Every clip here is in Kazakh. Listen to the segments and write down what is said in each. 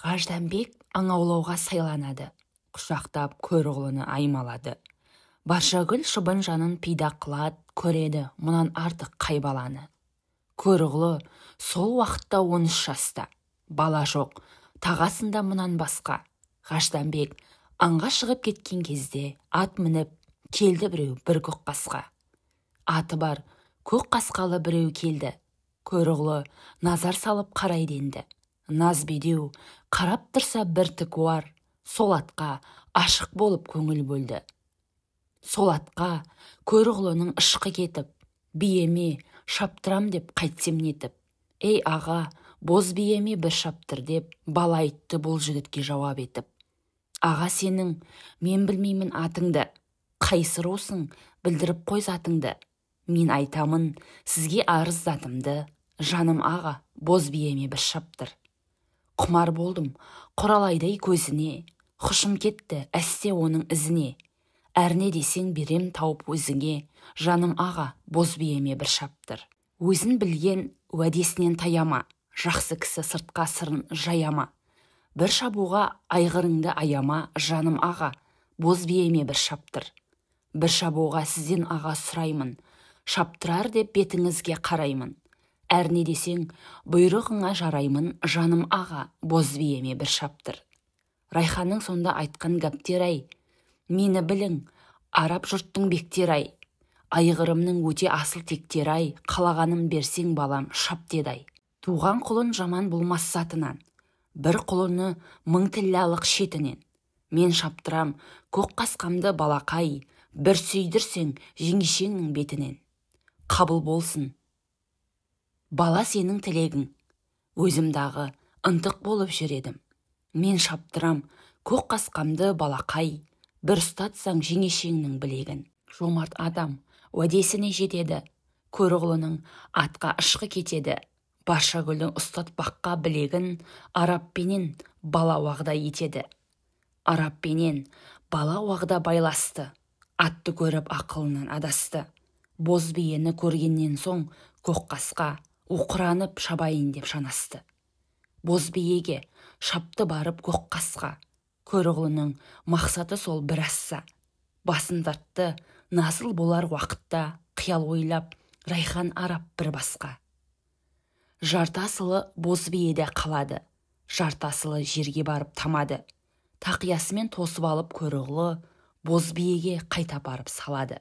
Ғажданбек аң аулауға сайланады, құшақтап Көрұғлыны аймалады. Баршагүл шыбын жанын пида қылад, көреді мұнан артық қай баланы. Көрұғлы сол уақытта 13 жаста, бала жоқ, тағасында мұнан басқа. Ғажданбек аңға шығып кеткен кезде ат мініп келді біреу бір көк қасқа. Аты бар көк қасқалы біреу келді. Көрұғлы назар салып қарайды енді. Наз бедеу қарап тұрса бір тікуар, сол атқа ашық болып көңіл бөлді. Сол атқа Көрұғлының ышқы кетіп, биеме шаптырам деп қайтсем нетіп. Ей аға, боз биеме бір шаптыр деп, бала айтты бұл жігітке жауап етіп. Аға сенің, мен білмеймін атыңды, қайсы русың, білдіріп қой затыңды. Мен айтамын сізге арыз затымды, жаным аға, боз биеме бір шаптыр. Құмар болдым құралайдай көзіне, құшым кетті әсте оның ізіне. Әрне десең берем тауып өзіңе, жаным аға, боз биеме бір шаптыр. Өзін білген уәдесінен таяма, жақсы кісі сыртқа сырын жаяма. Бір шабуға айғырыңды аяма, жаным аға, боз биеме бір шаптыр. Бір шабуға сізден аға сұраймын, шаптырар деп бетіңізге қараймын. Әрне десең бұйрығыңа жараймын, жаным аға, боз биеме бір шаптыр. Райханның сонда айтқан гәптер ай, мені білің, араб жұрттың бектер ай. Айғырымның өте асыл тектер ай, қалағаным берсең балам шап деді ай. Туған құлын жаман болмас затынан, бір құлыны 1000 тиллалық шетінен. Мен шаптырам көк қасқамды балақай, бір сүйдірсең жеңешеңнің бетінен. Қабыл болсын бала сенің тілегің, өзімдағы ынтық болып жүр едім. Мен шаптырам көк қасқамды балақай, бір ұстатсаң жеңешеңнің білегін. Жомарт адам уәдесіне жетеді, Көрұғлының атқа ышқы кетеді. Баршагүлдің ұстатпаққа білегін, араппенен бала уағда етеді. Араппенен бала уағда байласты, атты көріп ақылынан адасты. Боз биені көргеннен соң көк қасқа оқыранып шабайын деп шанасты. Боз биеге шапты барып көк қасқа, Көрұғлының мақсаты сол бір асса. Басын тартты насыл болар уақытта, қиял ойлап Райхан арап бір басқа. Жарты асылы боз биеде қалады, жарты асылы жерге барып тамады. Тақиясымен тосып алып Көрұғлы боз биеге қайта барып салады.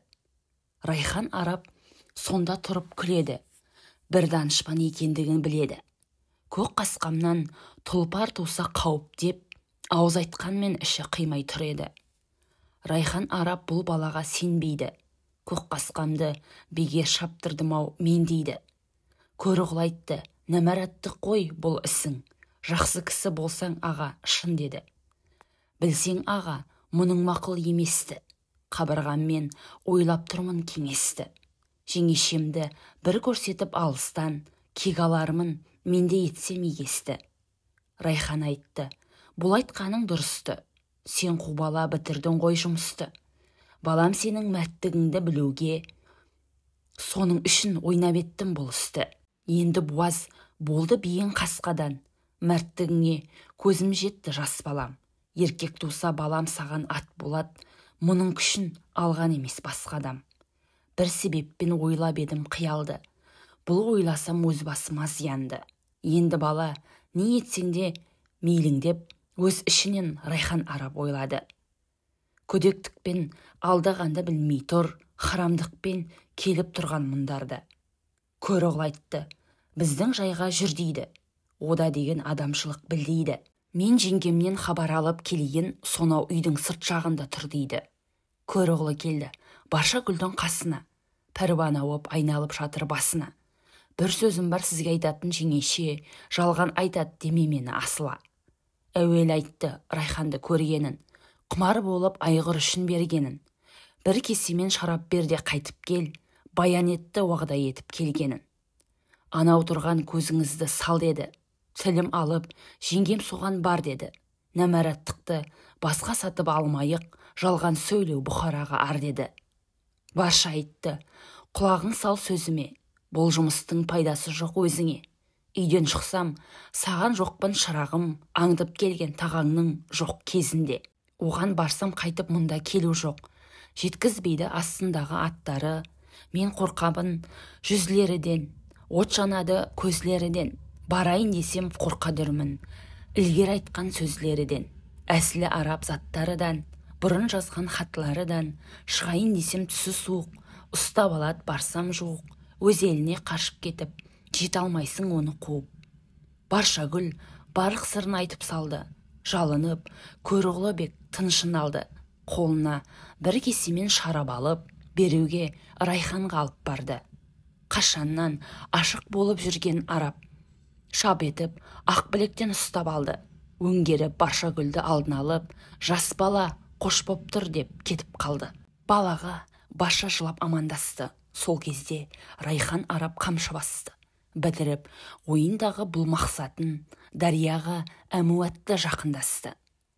Райхан арап сонда тұрып күледі, бір данышпан екендігін біледі. Көк қасқамнан тұлпар туса қауіп деп, ауыз айтқанмен іші қимай тұр еді. Райхан арап бұл балаға сенбейді, көк қасқамды бегер шаптырдым-ау мен дейді. Көрұғлы айтты, нәмәраттық қой бұл ісің, жақсы кісі болсаң аға шын деді. Білсең аға, мұның мақұл еместі, қабырғаммен ойлап тұрмын кеңесті. Жеңешемді бір көрсетіп алыстан, кек алармын менде етсем егесті. Райхан айтты, бұл айтқаның дұрысты, сен қу бала бітірдің ғой жұмысты. Балам сенің мәрттігіңді білуге, соның үшін ойнап еттім бұл істі. Енді буаз болды биең қасқадан, мәрттігіңе көзім жетті жас балам. Еркек туса балам саған ат болад, мұның күшін алған емес басқа адам. Бір себеппен ойлап едім қиялды, бұл ойласам өз басыма зиянды. Енді бала, не етсең де мейлің деп, өз ішінен Райхан арап ойлады. Көдектікпен алдағанды білмей тұр, харамдықпен келіп тұрған мұндарды. Көрұғлы айтты, біздің жайға жүр дейді, ода деген адамшылық біл дейді. Мен жеңгемнен хабар алып келейін, сонау үйдің сырт жағында тұр дейді. Көрұғлы келді, Баршагүлдің қасына, пәруана боп айналып жатыр басына. Бір сөзім бар сізге айтатын жеңеше, жалған айтады деме мені асыла. Әуел айтты Райханды көргенін, құмар болып айғыр үшін бергенін. Бір кесемен шарап бер де қайтып кел, баян етті уағда етіп келгенін. Анау тұрған көзіңізді сал деді, тілім алып жеңгем соған бар деді. Нәмәраттықты басқа сатып алмайық, жалған сөйлеу Бұхараға ар деді. Барша айтты, құлағың сал сөзіме, бұл жұмыстың пайдасы жоқ өзіңе. Үйден шықсам, саған жоқпын шырағым, аңдып келген тағаңның жоқ кезінде. Оған барсам қайтып мұнда келу жоқ. Жеткізбейді астындағы аттары, мен қорқамын жүзлеріден, от жанады көзлеріден. Барайын десем қорқадырмын, ілгері айтқан сөзлеріден, әсілі араб заттарыдан, бұрын жазған хатларыдан, шығайын десем түсі суық, ұстап алады барсам жуық, өз еліне қашып кетіп, жете алмайсың оны қуып. Баршагүл барлық сырын айтып салды, жалынып, Көрұғлы бек тынышын алды, қолына бір кесемен шарап алып, беруге Райханға алып барды. Қашаннан ашық болып жүрген араб, шап етіп, ақ білектен ұстап алды. Өңгеріп Баршагүлді алдын алып, жас бала қош боп тұр деп кетіп қалды. Балаға Барша жылап амандасты. Сол кезде Райхан араб қамшы басты. Бітіріп, ойындағы бұл мақсатын дарияға әмуатты жақындасты.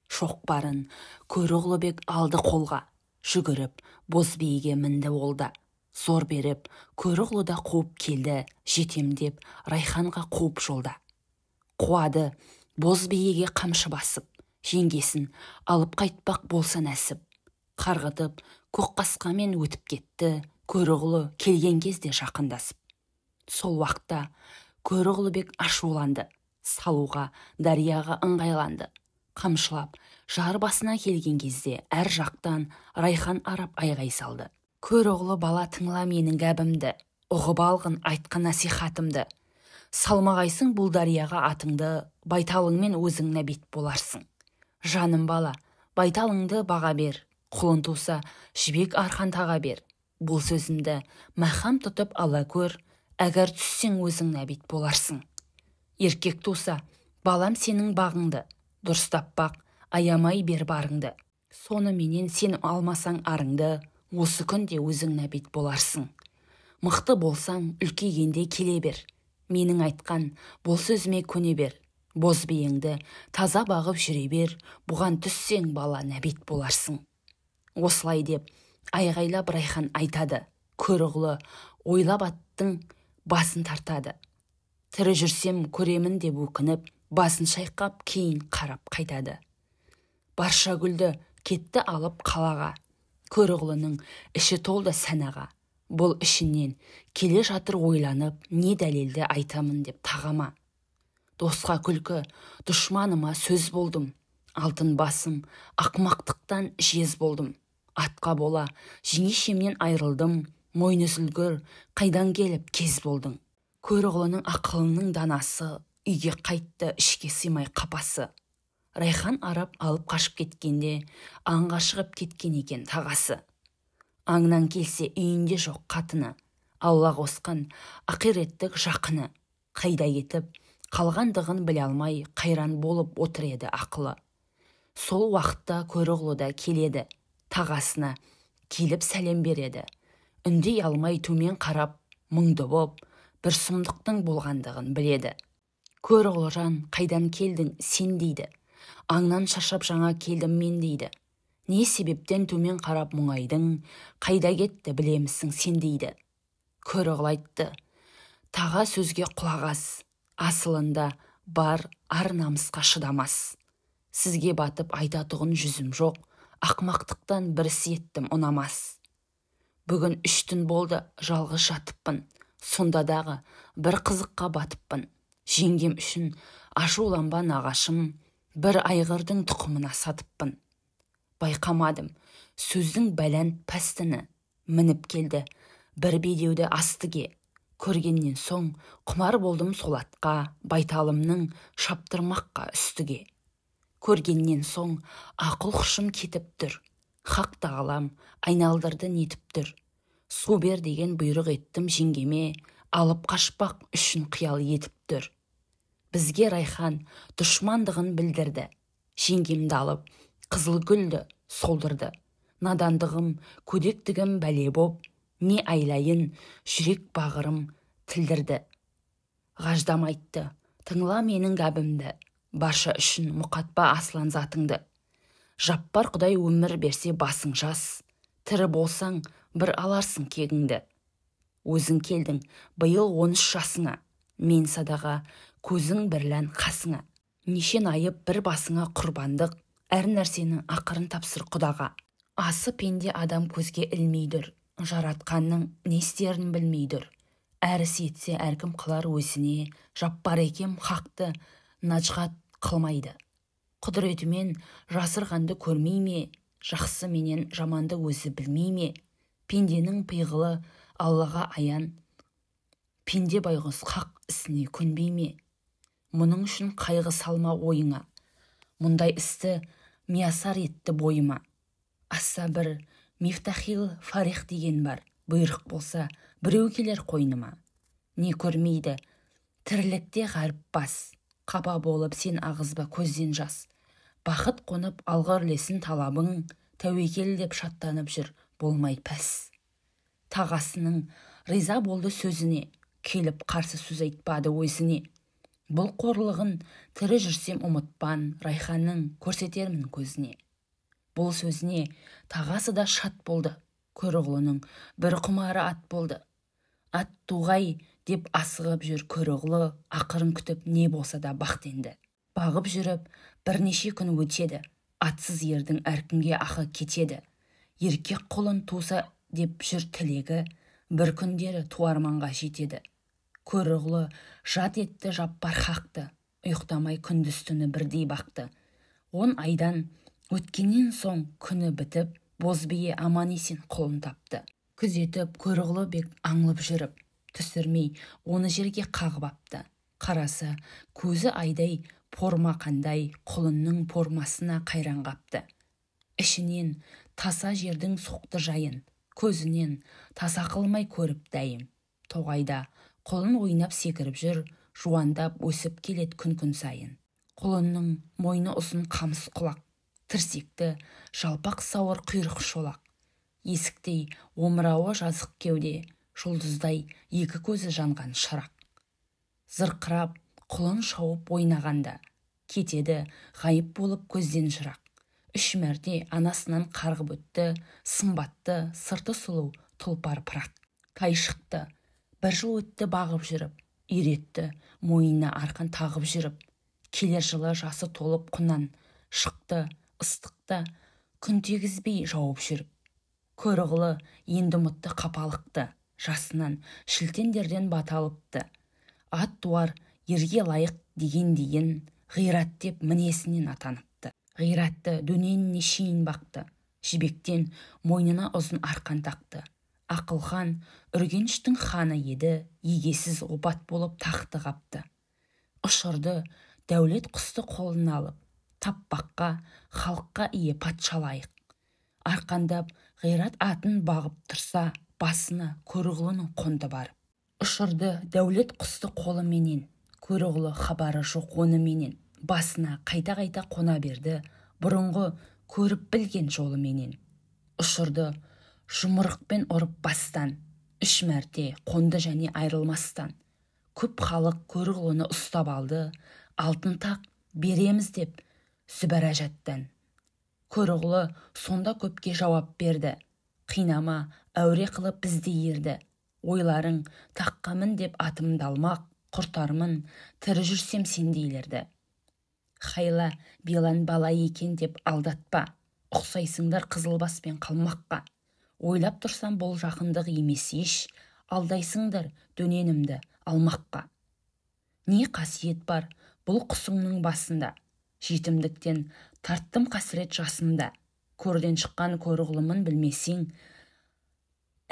Шоқпарын Көрұғлы бек алды қолға, жүгіріп боз биеге мінді олда. Зор беріп, Көрұғлы да қуып келді, жетем деп Райханға қуып жолда. Қуады, боз биеге қамшы басып, жеңгесін алып қайтпақ болса нәсіп. Қарғытып, көк қасқамен өтіп кетті, Көрұғлы келген кезде жақындасып. Сол уақытта Көрұғлы бек ашуланды, салуға дарияға ыңғайланды. Қамшылап, жар басына келген кезде әр жақтан Райхан араб айғай салды. Көрұғлы бала, тыңла менің гәбімді, ұғып алғын айтқан насихатымды. Салмағайсың бұл дарияға атыңды, байталыңмен өзің нәбит боларсың. Жаным бала, байталыңды баға бер, құлын туса жібек арқан таға бер. Бұл сөзімді мақам тұтып ала көр, әгер түссең өзің нәбит боларсың. Еркек туса, балам сенің бағыңды, дұрыстап бақ, аямай бер барыңды. Соны менен сен алмасаң арыңды, осы күнде өзің нәбит боларсың. Мықты болсаң, үлкейгенде келе бер. Менің айтқан бұл сөзіме көне бер. Боз биеңді таза бағып жүре бер, бұған түссең бала нәбит боларсың. Осылай деп айғайлап Райхан айтады. Көрұғлы ойлап аттың басын тартады. Тірі жүрсем көремін деп өкініп, басын шайқап кейін қарап қайтады. Баршагүлді кетті алып қалаға. Көрұғлының іші толды сәнаға. Бұл ішінен келе жатыр ойланып, не дәлелді айтамын деп тағама. Досқа күлкі, дұшманыма сөз болдым. Алтын басым, ақмақтықтан жез болдым. Атқа бола, жеңешемнен айрылдым. Мойны үзілгір, қайдан келіп кез болдың. Көрұғлының ақылының данасы, үйге қайтты ішке сыймай қапасы. Райхан араб алып қашып кеткенде, аңға шығып кеткен екен тағасы. Аңнан келсе үйінде жоқ қатыны, Алла қосқан ақиреттік жақыны. Қайда кетіп, қалғандығын біле алмай, қайран болып отыр еді ақылы. Сол уақытта Көрұғлы да келеді, тағасына келіп сәлем береді. Үндей алмай төмен қарап, мұңды боп, бір сұмдықтың болғандығын біледі. Көрұғлыжан, қайдан келдің сен дейді. Аңнан шаршап жаңа келдім мен дейді. Не себептен төмен қарап мұңайдың, қайда кетті білемісің сен дейді. Көрұғлы айтты, таға сөзге құлақ ас, асылында бар ар намысқа шыдамас. Сізге батып айтатұғын жүзім жоқ, ақмақтықтан бір іс еттім ұнамас. Бүгін 3 түн болды жалғыз жатыппын, сонда дағы бір қызыққа батыппын. Жеңгем үшін ашуланба нағашым, бір айғырдың тұқымына сатыппын. Байқамадым, сөздің бәлән пәстіні, мініп келді бір бедеуді астыге. Көргеннен соң құмар болдым сол атқа, байталымның шаптырмаққа үстіге. Көргеннен соң ақыл құшым кетіп тұр, хақ тағалам айналдырды нетіп тұр. Су бер деген бұйрық еттім жеңгеме, алып қашпақ үшін қиял етіп тұр. Бізге Райхан дұшмандығын білдірді, жеңгемді алып қызыл гүлді солдырды. Надандығым, көдектігім бәле боп, не айлайын, жүрек бағырым тілдірді. Ғаждам айтты, тыңла менің гәбімді, барша үшін мұқатпа аслан затыңды. Жаппар құдай өмір берсе басың жас, тірі болсаң бір аларсың кегіңді. Өзің келдің биыл 13 жасыңа, Мен садаға көзің бірлән қасыңа. Неше найып бір басыңа құрбандық, әр нәрсенің ақырын тапсыр құдаға. Асы пенде адам көзге ілмейдір, жаратқанның не істерін білмейдір. Әр іс етсе әркім қылар өзіне, жаппар екем хақты нажғат қылмайды. Құдіретімен жасырғанды көрмей ме, жақсы менен жаманды өзі білмей ме? Пенденің пиғылы Аллаға аян, пенде байғұс хақ ісіне көнбей ме? Мұның үшін қайғы салма ойыңа, мұндай істі миясар етті бойыма. Аса бір Мифтахил Фарих деген бар, бұйрық болса біреу келер қойныма. Не көрмейді тірлікте ғаріп бас, қапа болып сен ағызба көзден жас. Бақыт қонып алға үрлесін талабың, тәуекел деп шаттанып жүр болмай пәс. Тағасының риза болды сөзіне, келіп қарсы сөз айтпады өзіне. Бұл қорлығын тірі жүрсем ұмытпан, Райханның көрсетермін көзіне. Бұл сөзіне тағасы да шат болды, Көрұғлының бір құмары ат болды. Ат туғай деп асығып жүр Көрұғлы, ақырын күтіп не болса да бақты енді. Бағып жүріп бірнеше күн өтеді, атсыз ердің әркімге ақы кетеді. Еркек құлын туса деп жүр тілегі, бір күндері туарманға жетеді. Көрұғлы жат етті жаппар хақты, ұйықтамай күндіз түні бірдей бақты. 10 айдан өткеннен соң күні бітіп, бозбие аман-есен құлын тапты. Күзетіп Көрұғлы бек аңлып жүріп, түсірмей оны жерге қағып апты. Қарасы көзі айдай порма қандай, құлынның пормасына қайран қапты. Ішінен таса жердің соқты жайын, көзінен таса қылмай көріп дәйім. Тоғайда құлын ойнап секіріп жүр, жуандап өсіп келет күн-күн сайын. Құлынның мойны ұзын қамыс құлақ, тірсекті жалпақ сауыр құйрық шолақ. Есіктей омырауы жазық кеуде, жұлдыздай екі көзі жанған шырақ. Зырқырап құлын шауып ойнағанда, кетеді ғайып болып көзден жырақ. 3 мәрте анасынан қарғып өтті, сымбатты, сырты сұлу тұлпар пырақ. Тай шықты, бір жыл өтті бағып жүріп, үйретті мойнына арқан тағып жүріп. Келер жылы жасы толып құнан шықты, ыстықта күн тегізбей жауып жүріп. Көрұғлы енді ұмытты қапалықты, жасынан шілтендерден бата алыпты. Ат туар ерге лайық деген дейін, ғират деп мінесінен атаныпты. Ғиратты дөненіне шейін бақты, жібектен мойнына ұзын арқан тақты. Ақылхан Үргеніштің ханы еді, егесіз опат болып тақты қапты. Ұшырды дәулет құсты қолына алып, таппаққа халыққа ие патша лайық. Арқандап ғират атын бағып тұрса, басына Көрұғлының қонды барып. Ұшырды дәулет құсты қолыменен, Көрұғлы хабары жоқ оныменен. Басына қайта-қайта қона берді, бұрынғы көріп білген жолыменен. Ұшырды жұмырықпен ұрып бастан, 3 мәрте қонды және айрылмастан. Көп халық Көрұғлыны ұстап алды, алтын тақ береміз деп Зүбәрәжаттан. Көрұғлы сонда көпке жауап берді, қинама әуре қылып бізді ерді. Ойларың таққамын деп атымды алмақ, құртармын тірі жүрсем сендейлерді. Хайла белан бала екен деп алдатпа, ұқсайсыңдар қызылбас пен қалмаққа. Ойлап тұрсам бұл жақындық емес еш, алдайсыңдар дөненімді алмаққа. Не қасиет бар бұл құсыңның басында, жетімдіктен тарттым қасірет жасымда. Көрден шыққан Көрұғлымын білмесең,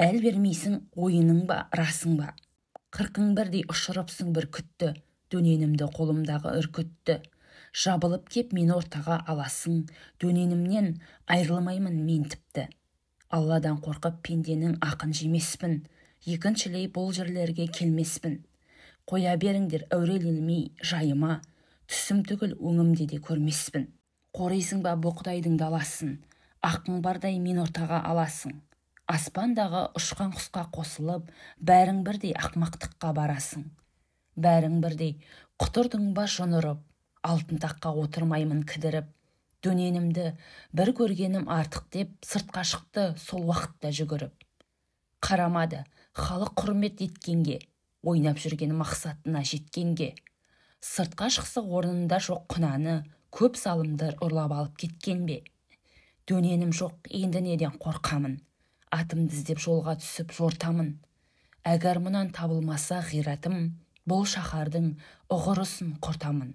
әл бермейсің ойының ба, расың ба? 41 бірдей ұшырыпсың бүркітті, дөненімді қолымдағы үркітті. Жабылып кеп мені ортаға аласың, дөненімнен айырылмаймын мен тіпті. Алладан қорқып пенденің ақын жемеспін, екіншілей бұл жерлерге келмеспін. Қоя беріңдер әуреленмей жайыма, түсім түгіл өңімде де көрмеспін. Қорисың ба бұл құдайдың даласын, ақың бардай мен ортаға аласың. Аспандағы ұшқан құсқа қосылып, бәрің бірдей ақмақтыққа барасың. Бәрің бірдей құтырдың ба жын ұрып, алтын таққа отырмаймын кідіріп. Дөненімді бір көргенім артық деп, сыртқа шықты сол уақытта жүгіріп. Қарамады халық құрмет еткенге, Ойнап жүрген мақсатына жеткенге. Сыртқа шықса орнында жоқ құнаны, көп залымдар ұрлап алып кеткен бе? Дөненім жоқ, енді неден қорқамын? Атымды іздеп жолға түсіп жортамын. Әгәр мұнан табылмаса ғиратым, бұл шаһардың ұғырысын құртамын.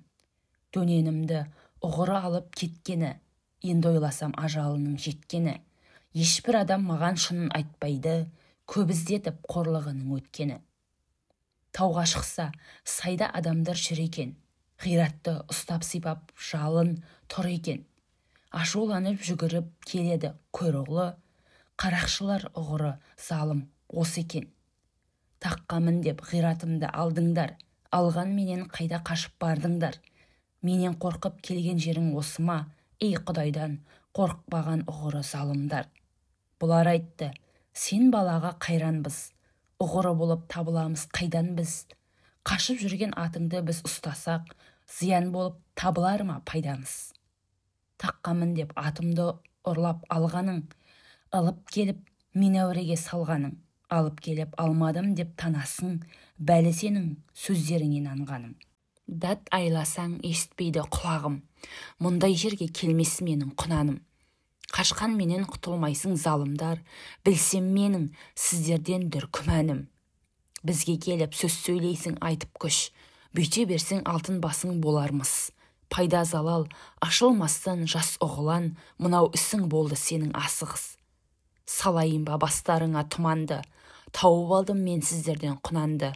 Дөненімді ұғыры алып кеткені, енді ойласам ажалының жеткені. Ешбір адам маған шынын айтпайды, көп іздетіп қорлығының өткені. Тауға шықса, сайда адамдар жүр екен, ғиратты ұстап сипап жалын тұр екен. Ашуланып жүгіріп келеді Көроғлы, қарақшылар ұғыры залым осы екен. Таққа мін деп ғиратымды алдыңдар, алған менен қайда қашып бардыңдар? Менен қорқып келген жерің осы ма, ей Құдайдан қорықпаған ұғыры залымдар? Бұлар айтты, сен балаға қайранбыз, ұғыры болып табыламыз қайдан біз? Қашып жүрген атыңды біз ұстасақ, зиян болып табылар ма пайдамыз? Таққа мін деп атымды ұрлап алғаның, алып келіп мен әуреге салғаның, алып келіп алмадым деп танасың, бәлі сенің сөздеріңе нанғаным. Дат айласаң естпейді құлағым, мұндай жерге келмес менің құнаным. Қашқан менен құтылмайсың залымдар, білсем менің сіздерден дүр күмәнім. Бізге келіп сөз сөйлейсің айтып күш, бүйте берсең алтын басың болармыз. Пайда залал ашылмастан жас оғлан, мынау ісің болды сенің асығыс. Салайын ба бастарыңа тұманды, тауып алдым мен сіздерден құнанды.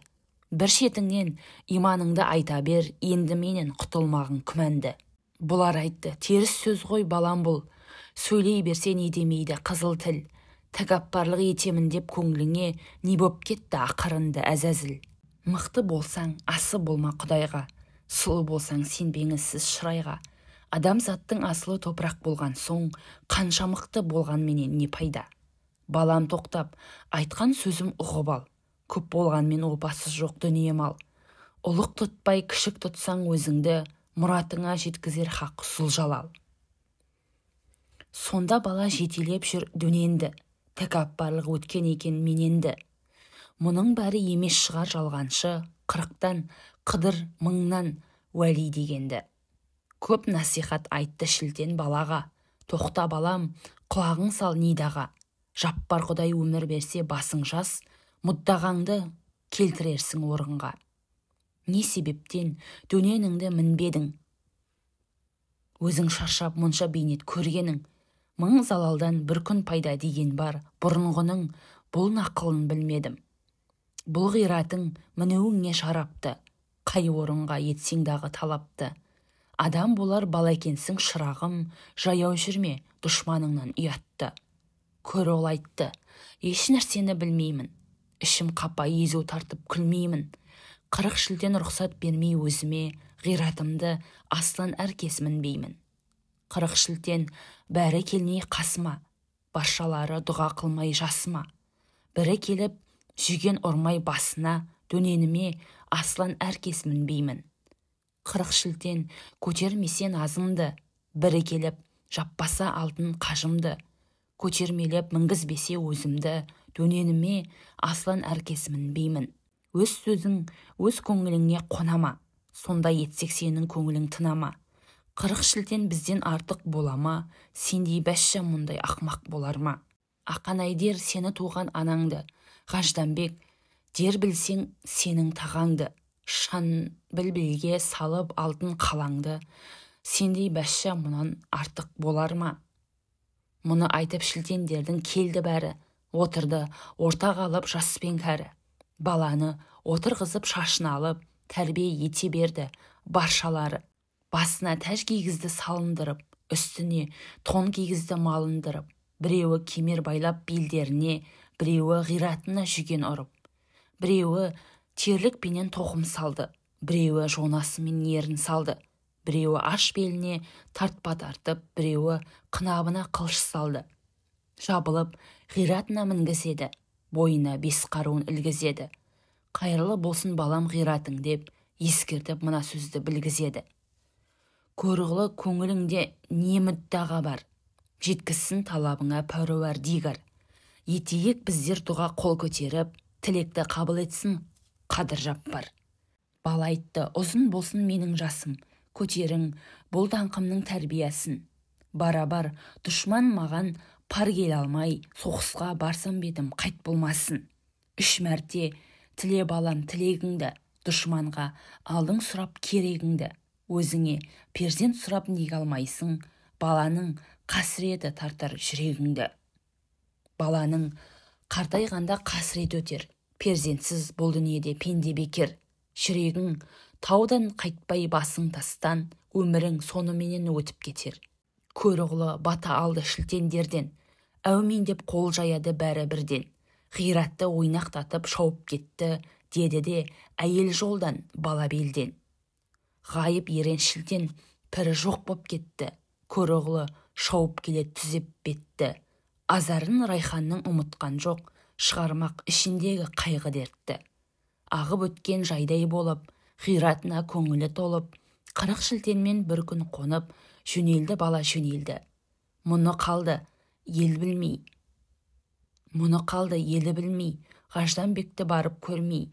Бір шетіңнен иманыңды айта бер, енді менен құтылмағың күмәнді. Бұлар айтты, теріс сөз ғой балам бұл, сөйлей берсе не демейді қызыл тіл. Тәкаппарлық етемін деп көңіліңе, не боп кетті ақырынды әзәзіл. Мықты болсаң, асы болма Құдайға, сұлу болсаң сенбеңізсіз шырайға. Адамзаттың асылы топырақ болған соң, қанша мықты болғанменен не пайда? Балам тоқтап, айтқан сөзім ұғып ал, көп болғанмен опасыз жоқ дүние мал. Ұлық тұтпай кішік тұтсаң өзіңді, мұратыңа жеткізер хақ зұлжалал. Сонда бала жетелеп жүр дөненді, тәкаппарлық өткен екен мененді. Мұның бәрі емес шығар жалғаншы, 40-тан қыдыр мыңнан уәли дегенді. Көп насихат айтты шілтен балаға, тоқта балам, құлағың сал нидаға. Жаппар Құдай өмір берсе басың жас, мұддағаңды келтірерсің орынға. Не себептен дөненіңді мінбедің? Өзің шаршап мұнша бейнет көргенің, мың залалдан бір күн пайда деген бар, бұрынғының бұл нақылын білмедім. Бұл ғиратың мінуіңе жарапты, қай орынға етсең дағы талапты. Адам болар бала екенсің шырағым, жаяу жүрме дұшманыңнан ұятты. Көроғлы айтты, еш нәрсені білмеймін, ішім қапа езу тартып күлмеймін. 40 шілтен рұқсат бермей өзіме, ғиратымды аслан әркес мінбеймін. 40 шілтен бәрі келмей қасыма, баршалары дұға қылмай жасыма. Бірі келіп жүген ұрмай басына, дөненіме аслан әркес мінбеймін. 40 шілтен көтермесе назымды, бірі келіп жаппаса алтын қажымды, көтермелеп мінгізбесе өзімді, дөненіме аслан әркес мінбеймін. Өз сөзің өз көңіліңе қонама, сондай етсек сенің көңілің тынама. 40 шілтен бізден артық болама, сендей бәшша мұндай ақмақ болар ма? Ақанай дер сені туған анаңды, Ғажданбек дер білсең сенің тағаңды, шан білбілге салып алтын қалаңды, сендей бәшша мұнан артық болар ма? Мұны айтып шілтендердің келді бәрі, отырды ортаға алып жас пен кәрі. Баланы отырғызып шашын алып, тәрбие ете берді баршалары. Басына тәж кигізді салындырып, үстіне тон кигізді малындырып, біреуі кемер байлап белдеріне, біреуі ғиратына жүген ұрып, біреуі терлікпенен тоқым салды, біреуі жонасымен ерін салды, біреуі аш беліне тартпа тартып, біреуі қынабына қылыш салды. Жабылып ғиратына мінгізеді, бойына 5 қаруын ілгізеді. Қайырлы болсын балам ғиратың деп, ескертіп мына сөзді білгізеді. Көроғлы көңіліңде не мүддаға бар, жеткізсін талабыңа пәруар дигар. Етейік біздер дұға қол көтеріп, тілекті қабыл етсін Қадыр Жаппар. Бала айтты, ұзын болсын менің жасым, көтерің бұл даңқымның тәрбиясын. Барабар дұшман маған пар келе алмай, соғысқа барсам бетім қайт болмасын. 3 мәрте тіле балам тілегіңді, дұшманға алдың сұрап керегіңді. Өзіңе перзент сұрап неге алмайсың, баланың қасіреті тартар жүрегіңді. Баланың қартайғанда қасірет өтер, перзентсіз бұл дүниеде пенде бекер. Жүрегің таудан қайтпай басың тастан, өмірің соныменен өтіп кетер. Көрұғлы бата алды шілтендерден, әумин деп қол жаяды бәрі бірден. Ғиратты ойнақтатып шауып кетті, деді де әйел жолдан, бала белден. Ғайып ерен шілтен пірі жоқ боп кетті, Көрұғлы шауып келе түзеп бетті. Азарын Райханның ұмытқан жоқ, шығармақ ішіндегі қайғы дертті. Ағып өткен жайдай болып, ғиратына көңілі толып, 40 шілтенмен бір күн қонып, жөнелді бала жөнелді. Мұны қалды ел білмей, мұны қалды елі білмей, Ғажданбекті барып көрмей.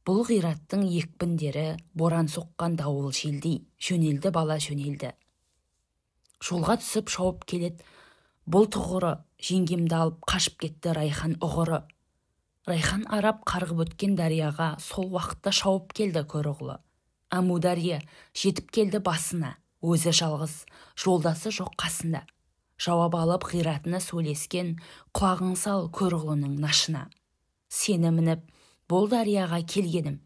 Бұл ғираттың екпіндері боран соққан дауыл желдей, жөнелді бала жөнелді. Жолға түсіп шауып келет, бұл тұғыры жеңгемді алып қашып кетті Райхан ұғыры. Райхан араб қарғып өткен дарияға сол уақытта шауып келді Көрұғлы. Амудария жетіп келді басына, өзі жалғыз, жолдасы жоқ қасында. Жауап алып ғиратына сөйлескен, құлағың сал Көрұғлының нашына. Сені мініп, бұл дарияға келгенім,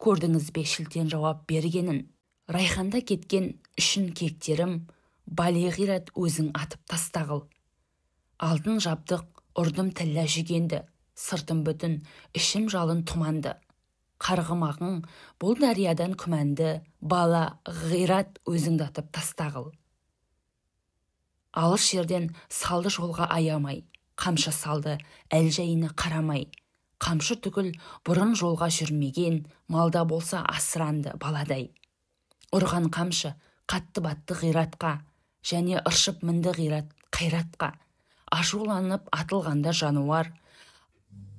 көрдіңіз бе шілтен жауап бергенін. Райханда кеткен үшін кектерім, бале ғират өзің атып тастағыл. Алтын жабдық, ұрдым тіллә жүгенді, сыртым бүтін, ішім жалын тұманды. Қарғымағың бұл дариядан күмәнді, бала ғират өзіңді атып тастағыл. Алыс жерден салды жолға аямай, қамшы салды әл жайына қарамай. Қамшы түгіл бұрын жолға жүрмеген, малда болса асыранды баладай. Ұрған қамшы қатты батты ғиратқа, және ыршып мінді ғират қайратқа. Ашуланып атылғанда жануар,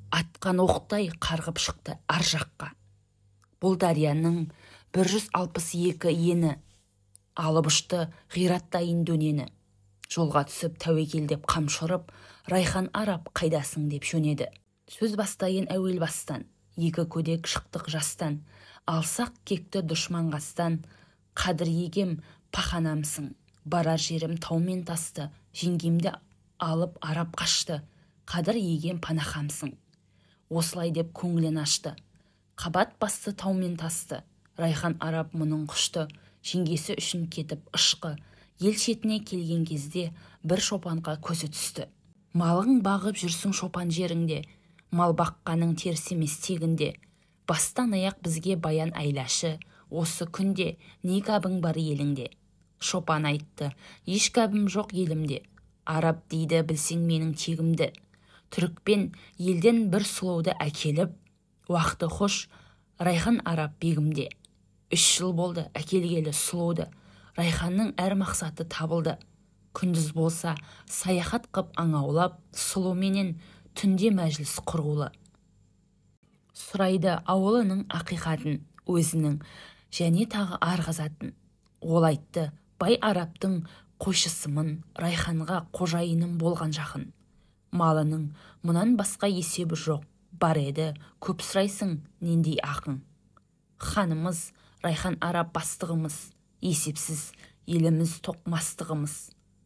атқан оқтай қарғып шықты ар жаққа. Бұл дарияның 162 ені, алып ұшты ғираттайын дөнені. Жолға түсіп тәуекел деп қамшы ұрып, Райхан араб қайдасың деп жөнеді. Сөз бастайын әуел бастан, екі көдек шықтық жастан, алсақ кекті дұшман қастан, қадір егем паханамсың, барар жерім тау мен тасты, жеңгемді алып араб қашты, қадір егем панахамсың. Осылай деп көңілін ашты, қабат басты тау мен тасты, Райхан араб мұның құшты, жеңгесі үшін кетіп ышқы, ел шетіне келген кезде бір шопанға көзі түсті. Малың бағып жүрсің шопан жеріңде, мал баққаның теріс емес тегінде. Бастан аяқ бізге баян айлашы, осы күнде не гәбің бар еліңде? Шопан айтты, еш гәбім жоқ елімде. Араб дейді білсең менің тегімді. Түрікпен елден бір сұлуды әкеліп, уақты хош Райхан араб бегімде. 3 жыл болды әкелгелі сұлуды, Райханның әр мақсаты табылды. Күндіз болса саяхат қып аңаулап, сұлу менен түнде мәжіліс құрулы. Сұрайды ауылының ақиқатын, өзінің және тағы арғазатын. Ол айтты, бай арабтың қойшысымын, Райханға қожайыным болған жақын. Малының мұнан басқа есебі жоқ, бар еді, көп сұрайсың нендей ақын. Ханымыз, Райхан араб бастығымыз, есепсіз еліміз тоқмастығымыз.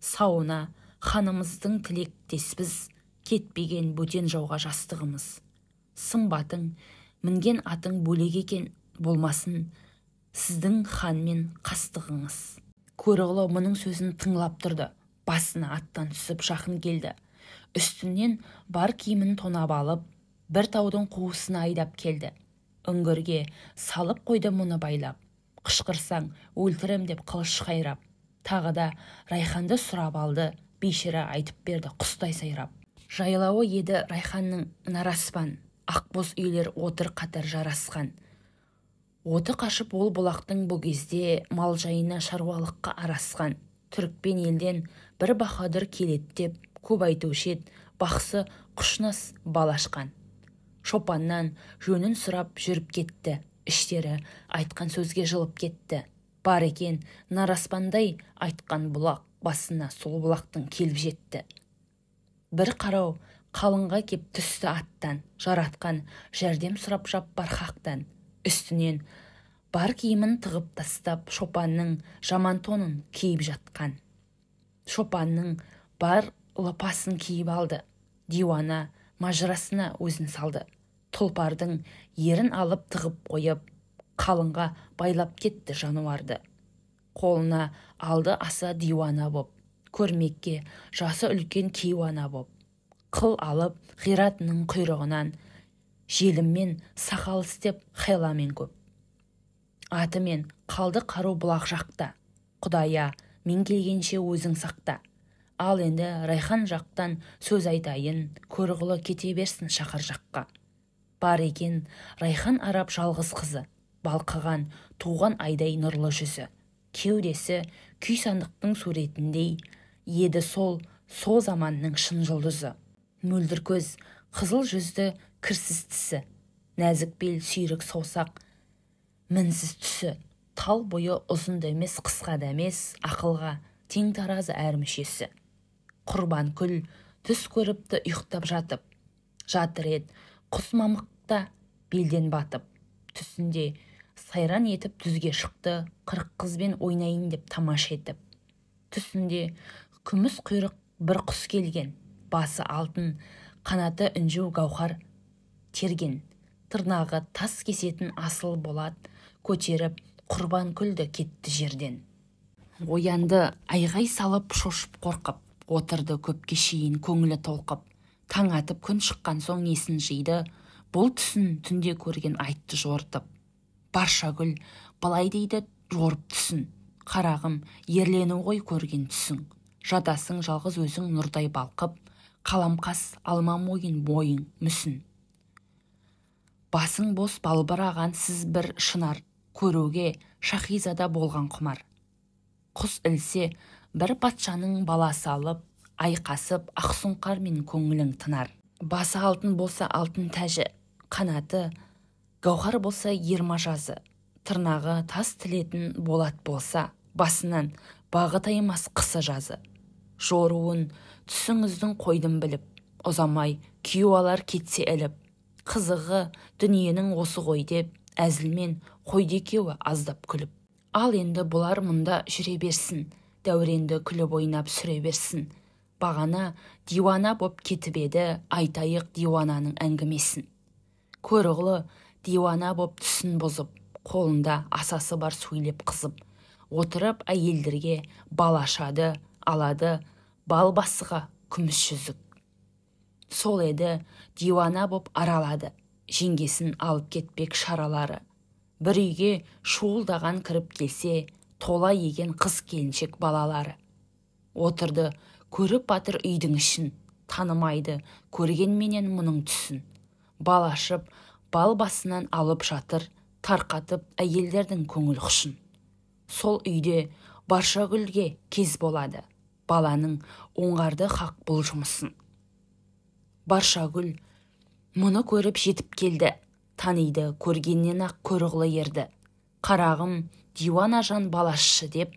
Сауына ханымыздың тілектеспіз, кетпеген бөтен жауға жастығымыз. Сымбатың, мінген атың бөлек екен, болмасын сіздің ханмен қастығыңыз. Көрұғлы мұның сөзін тыңлап тұрды, басына аттан түсіп жақын келді. Үстінен бар киімін тонап алып, бір таудың қуысына айдап келді. Үңгірге салып қойды мұны байлап, қышқырсаң өлтірем деп қылыш қайрап. Тағы да Райханды сұрап алды, бейшара айтып берді құстай сайрап. Жайлауы еді Райханның нараспан, ақбоз үйлер отыр қатар жарасқан. Оты қашып ол бұлақтың бұл кезде мал жайына шаруалыққа арасқан. Түрікпен елден бір баһадүр келеді деп көп айтушы ед, бақсы құшнас балашқан. Шопаннан жөнін сұрап жүріп кетті, іштері айтқан сөзге жылып кетті. Бар екен нар аспандай айтқан бұлақ, басына сол бұлақтың келіп жетті. Бір қарау қалыңға кеп түсті аттан, жаратқан жәрдем сұрап жаппар хақтан. Үстінен бар киімін тығып тастап, шопанның жаман тонын киіп жатқан. Шопанның бар лыпасын киіп алды, диуана мажырасына өзін салды. Тұлпардың ерін алып тығып қойып, қалыңға байлап кетті жануарды. Қолына алды аса диуана боп, көрмекке жасы үлкен кейуана боп. Қыл алып ғиратының құйрығынан, желіммен сақал істеп хайламен көп. Атымен қалды қару бұлақ жақта, Құдая, мен келгенше өзің сақта. Ал енді Райхан жақтан сөз айтайын, Көрұғлы кете берсін шаһар жаққа. Бар екен Райхан араб жалғыз қызы, балқыған туған айдай нұрлы жүзі. Кеудесі күй сандықтың суретіндей еді сол заманның шын жұлдызы. Мөлдір көз, қызыл жүзді кірсіз тісі, нәзік бел сүйрік саусақ, мінсіз түсі. Тал бойы ұзын да емес, қысқа да емес, ақылға тең таразы әр мүшесі. Құрбанкүл түс көріпті ұйықтап жатып, жатыр ед құс мамықта белден батып. Түсінде сайран етіп түзге шықты, 40 қызбен ойнайын деп тамаша етіп. Түсінде күміс құйрық бір құс келген, басы алтын, қанаты інжу гауһар терген, тырнағы тас кесетін асыл болат көтеріп Құрбанкүлді кетті жерден. Оянды айғай салып шошып қорқып, отырды көпке шейін көңілі толқып. Таң атып күн шыққан соң есін жиды, бұл түсін түнде көрген айтты жортып. Баршагүл былай дейді жорып түсін, қарағым, ерлену ғой көрген түсің. Жатасың жалғыз өзің нұрдай балқып, қаламқас алма мойын бойың мүсін. Басың бос балбыраған сіз бір шынар, көруге шахизада болған құмар. Құс ілсе бір патшаның баласы алып, айқасып ақсұңқармен көңілің тынар. Басы алтын болса алтын тәжі, қанаты гауһар болса ермажазы, тырнағы тас тілетін болат болса, басынан бағы таймас қысы жазы. Жоруын түсіңіздің қойдым біліп, ұзамай күйеу алар кетсе іліп. Қызығы дүниенің осы ғой деп, әзілмен қойды екеуі аздап күліп. Ал енді бұлар мұнда жүре берсін, дәуренді күліп ойнап сүре берсін. Бағана диуана боп кетіп еді, айтайық диуананың әңгімесін. Көрұғлы диуана боп түсін бұзып, қолында асасы бар сөйлеп қызып. Отырып әйелдерге бал ашады, алады, бал басыға күміс жүзік. Сол еді диуана боп аралады, жеңгесін алып кетпек шаралары. Бір үйге шуылдаған кіріп келсе, тола еген қыз келіншек балалары. Отырды көріп батыр үйдің ішін, танымайды көргенменен мұның түсін. Бал ашып, бал басынан алып жатыр, тарқатып әйелдердің көңіл құшын. Сол үйде Баршагүлге кез болады, баланың оңғарды хақ бұл жұмысын. Баршагүл мұны көріп жетіп келді, таниды көргеннен ақ Көрұғлы ерді. Қарағым, диуана жан балашшы деп,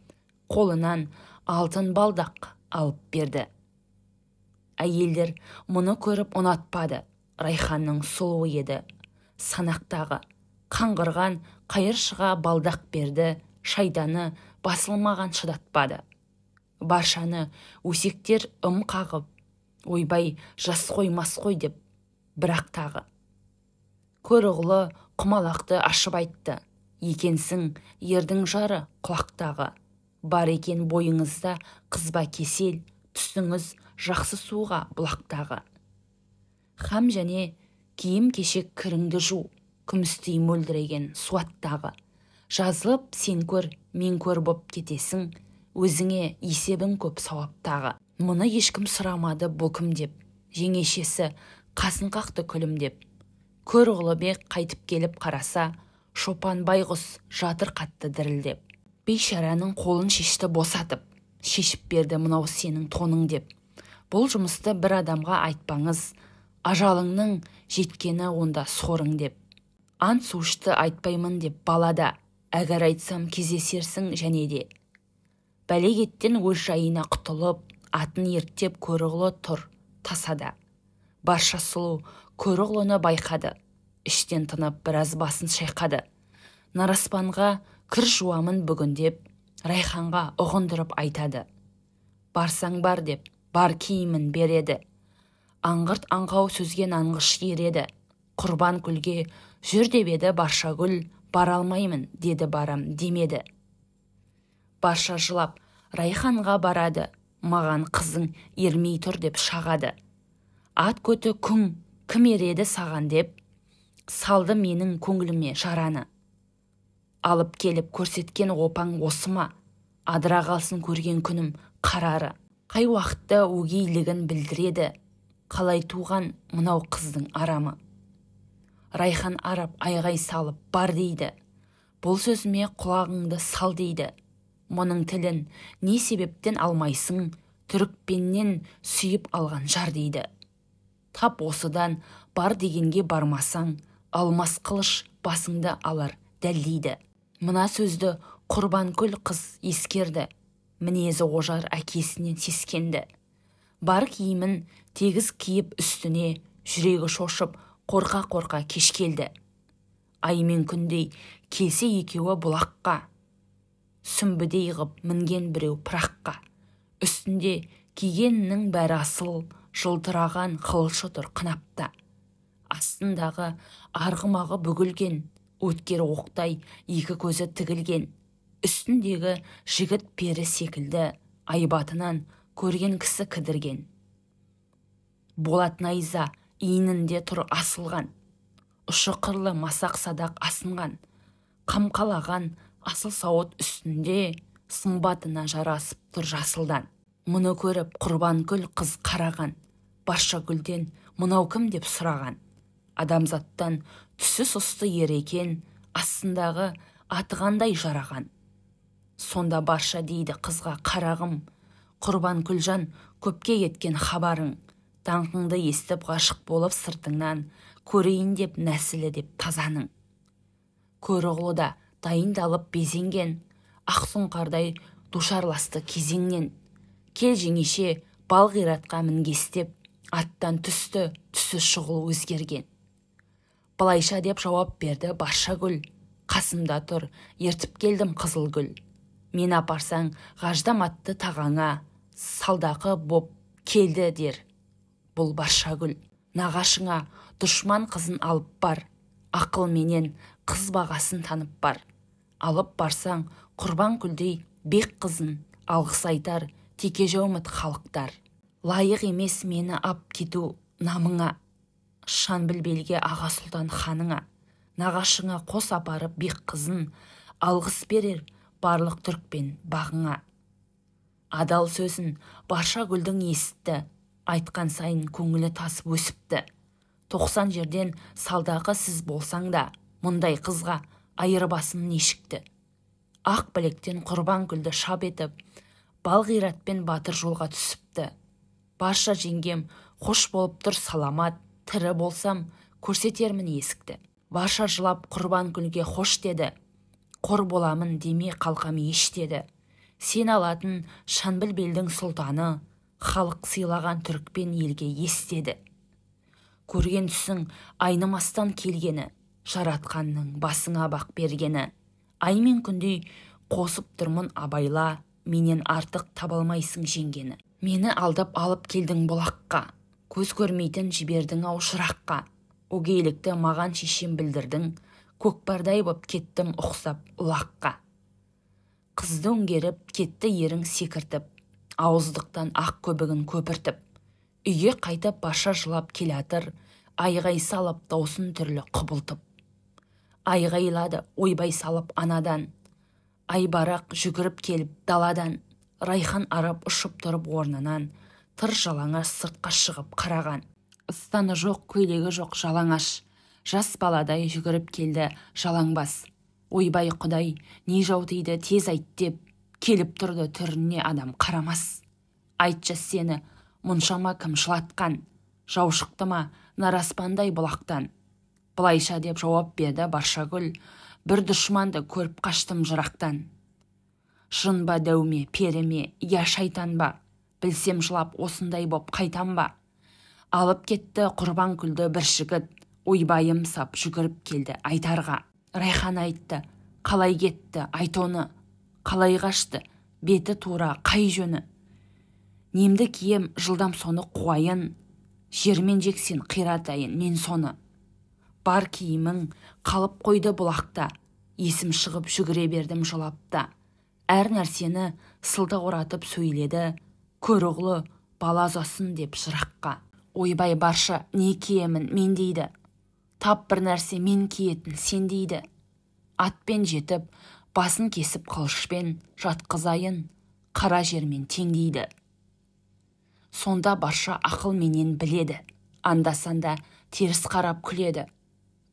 қолынан алтын балдақ алып берді. Әйелдер мұны көріп ұнатпады, Райханның сұлуы еді. Санақтағы қаңғырған қайыршыға балдақ берді, шайтаны басылмаған шыдатпады. Баршаны өсектер ым қағып, ойбай жас қой мас қой деп, бірақ тағы. Көрұғлы құмалақты ашып айтты, екенсің ердің жары құлақтағы. Бар екен бойыңызда қызба кесел, түсіңіз жақсы суға бұлақтағы. Хам және киім кешек кіріңді жу, күмістей мөлдіреген суаттағы. Жазылып сен көр, мен көр боп кетесің, өзіңе есебің көп сауаптағы. Мұны ешкім сұрамады бұл кім деп, жеңешесі қасын қақты күлімдеп. Көрұғлыбек қайтып келіп қараса, шопан байғұс жатыр қатты дірілдеп. Бейшараның қолын шешті босатып, шешіп берді мынау сенің тоның деп. Бұл жұмысты бір адамға айтпаңыз, Ажалыңның жеткені онда сорың деп. Ант су ішті айтпаймын деп балада, әгәр айтсам кездесерсің және де. Бәлекеттен өз жайына құтылып, атын ерттеп Көрұғлы тұр тасада. Барша сұлу Көрұғлыны байқады, іштен тынып біраз басын шайқады. Нараспанға кір жуамын бүгін деп, Райханға ұғындырып айтады. Барсаң бар деп, бар киімін береді. Аңғырт аңқау сөзге нанғыш ереді. Құрбанкүлге жүр деп еді Баршагүл, бара алмаймын деді барам демеді. Барша жылап Райханға барады, маған қызың ермей тұр деп шағады. Ат көті күң кім ереді саған деп, салды менің көңіліме жараны. Алып келіп көрсеткен опаң осы ма, адыра қалсын көрген күнім қарары. Қай уақытта өгейлігін білдіреді, қалай туған мынау қыздың арамы. Райхан арап айғай салып бар дейді, бұл сөзіме құлағыңды сал дейді. Мұның тілін не себептен алмайсың, түрікпеннен сүйіп алған жар дейді. Тап осыдан бар дегенге бармасаң, алмас қылыш басыңды алар дәл дейді. Мына сөзді Құрбанкүл қыз ескерді, мінезі ожар әкесінен сескенді. Бар киімін тегіс киіп үстіне, жүрегі шошып қорқа-қорқа кеш келді. Ай мен күндей келсе екеуі бұлаққа, сүмбідей ғып мінген біреу пыраққа. Үстінде кигенінің бәрі асыл, жылтыраған қылышы тұр қынапта. Астындағы арғымағы бүгілген, өткер оқтай екі көзі тігілген. Үстіндегі жігіт пері секілді, айбатынан көрген кісі кідірген. Болат найза иінінде тұр асылған, ұшы қырлы масақ садақ асынған. Қамқалаған асыл сауыт үстінде сымбатына жарасып тұр жасылдан. Мұны көріп Құрбанкүл қыз қараған, Баршагүлден мынау кім деп сұраған. Адамзаттан түсі сұсты ер екен, астындағы атығандай жараған. Сонда Барша дейді қызға, қарағым, Құрбанкүлжан көпке кеткен хабарың, даңқыңды естіп ғашық болып сыртыңнан, көрейін деп нәсілі деп тазаның. Көрұғлы да дайындалып безенген, ақ сұңқардай душарласты кезеңнен. Кел жеңеше бал қиратқа мінгестеп, аттан түсті, түсі шұғыл өзгерген. Былайша деп жауап берді Баршагүл, қасымда тұр, ертіп келдім қызылгүл. Мен апарсаң ғаждам атты тағаңа, салдақы боп келді дер бұл Баршагүл. Нағашыңа дұшман қызын алып бар, ақыл менен қыз бағасын танып бар. Алып барсаң Құрбанкүлдей бек қызын, алғыс айтар теке жаумыт халықтар. Лайық емес мені ап кету намыңа, шан білбелге аға сұлтан ханыңа. Нағашыңа қос апарып бек қызын, алғыс берер барлық түрікпен бағыңа. Адал сөзін Баршагүлдің есітті, айтқан сайын көңілі тасып өсіпті. 90 жерден салдақы сіз болсаң да, мұндай қызға айырбасым нешікті. Ақ білектен Құрбанкүлді шап етіп, бал қиратпен батыр жолға түсіпті. Барша жеңгем хош болып тұр саламат, тірі болсам көрсетермін есікті. Барша жылап Құрбанкүлге хош деді, қор боламын деме қалқам еш деді. Сен алатын Шанбіл белдің сұлтаны, халық сыйлаған түрікпен елге ес деді. Көрген түсің айнымастан келгені, жаратқанның басыңа бақ бергені. Ай мен күндей қосып тұрмын абайла, менен артық табалмайсың жеңгені. Мені алдап алып келдің бұлаққа, көз көрмейтін жібердің ау шыраққа. Өгейлікті маған шешем білдірдің, көкпардай боп кеттім ұқсап ұлаққа. Қызды өңгеріп кетті ерің секіртіп, ауыздықтан ақ көбігін көпіртіп. Үйге қайтып Барша жылап келатыр, айғай салып даусын түрлі құбылтып. Айғайлады ойбай салып анадан, айбарақ жүгіріп келіп даладан. Райхан арап ұшып тұрып орнынан, тыр жалаңаш сыртқа шығып қараған. Ыстаны жоқ, көйлегі жоқ жалаңаш, жас баладай жүгіріп келді жалаңбас. Ойбай құдай, не жау тиді тез айт деп, келіп тұрды түріне адам қарамас. Айтшы сені, мұншама кім жылатқан, жау шықты ма, Нараспандай бұлақтан. Былайша деп жауап берді Баршагүл, бір дұшманды көріп қаштым жырақтан. Жын ба, дәу ме, пері ме, я шайтан ба, білсем жылап осындай боп қайтам ба? Алып кетті Құрбанкүлді бір жігіт, ойбайым сап жүгіріп келді айтарға. Райхан айтты, қалай кетті, айт оны, қалай қашты, беті тура қай жөні? Немді кием, жылдам соны қуайын, жермен жексен қиратайын мен соны. Бар киімің қалып қойды бұлақта, есім шығып жүгіре бердім жылап та. Әр нәрсені сылтауратып сөйледі, Көрұғлы бала ұзасын деп жыраққа. Ойбай Барша, не киемін мен дейді, тап бір нәрсе мен киетін сен дейді. Атпен жетіп, басын кесіп қылышпен жатқызайын, қара жермен теңдейді. Сонда Барша ақыл менен біледі, анда-санда теріс қарап күледі.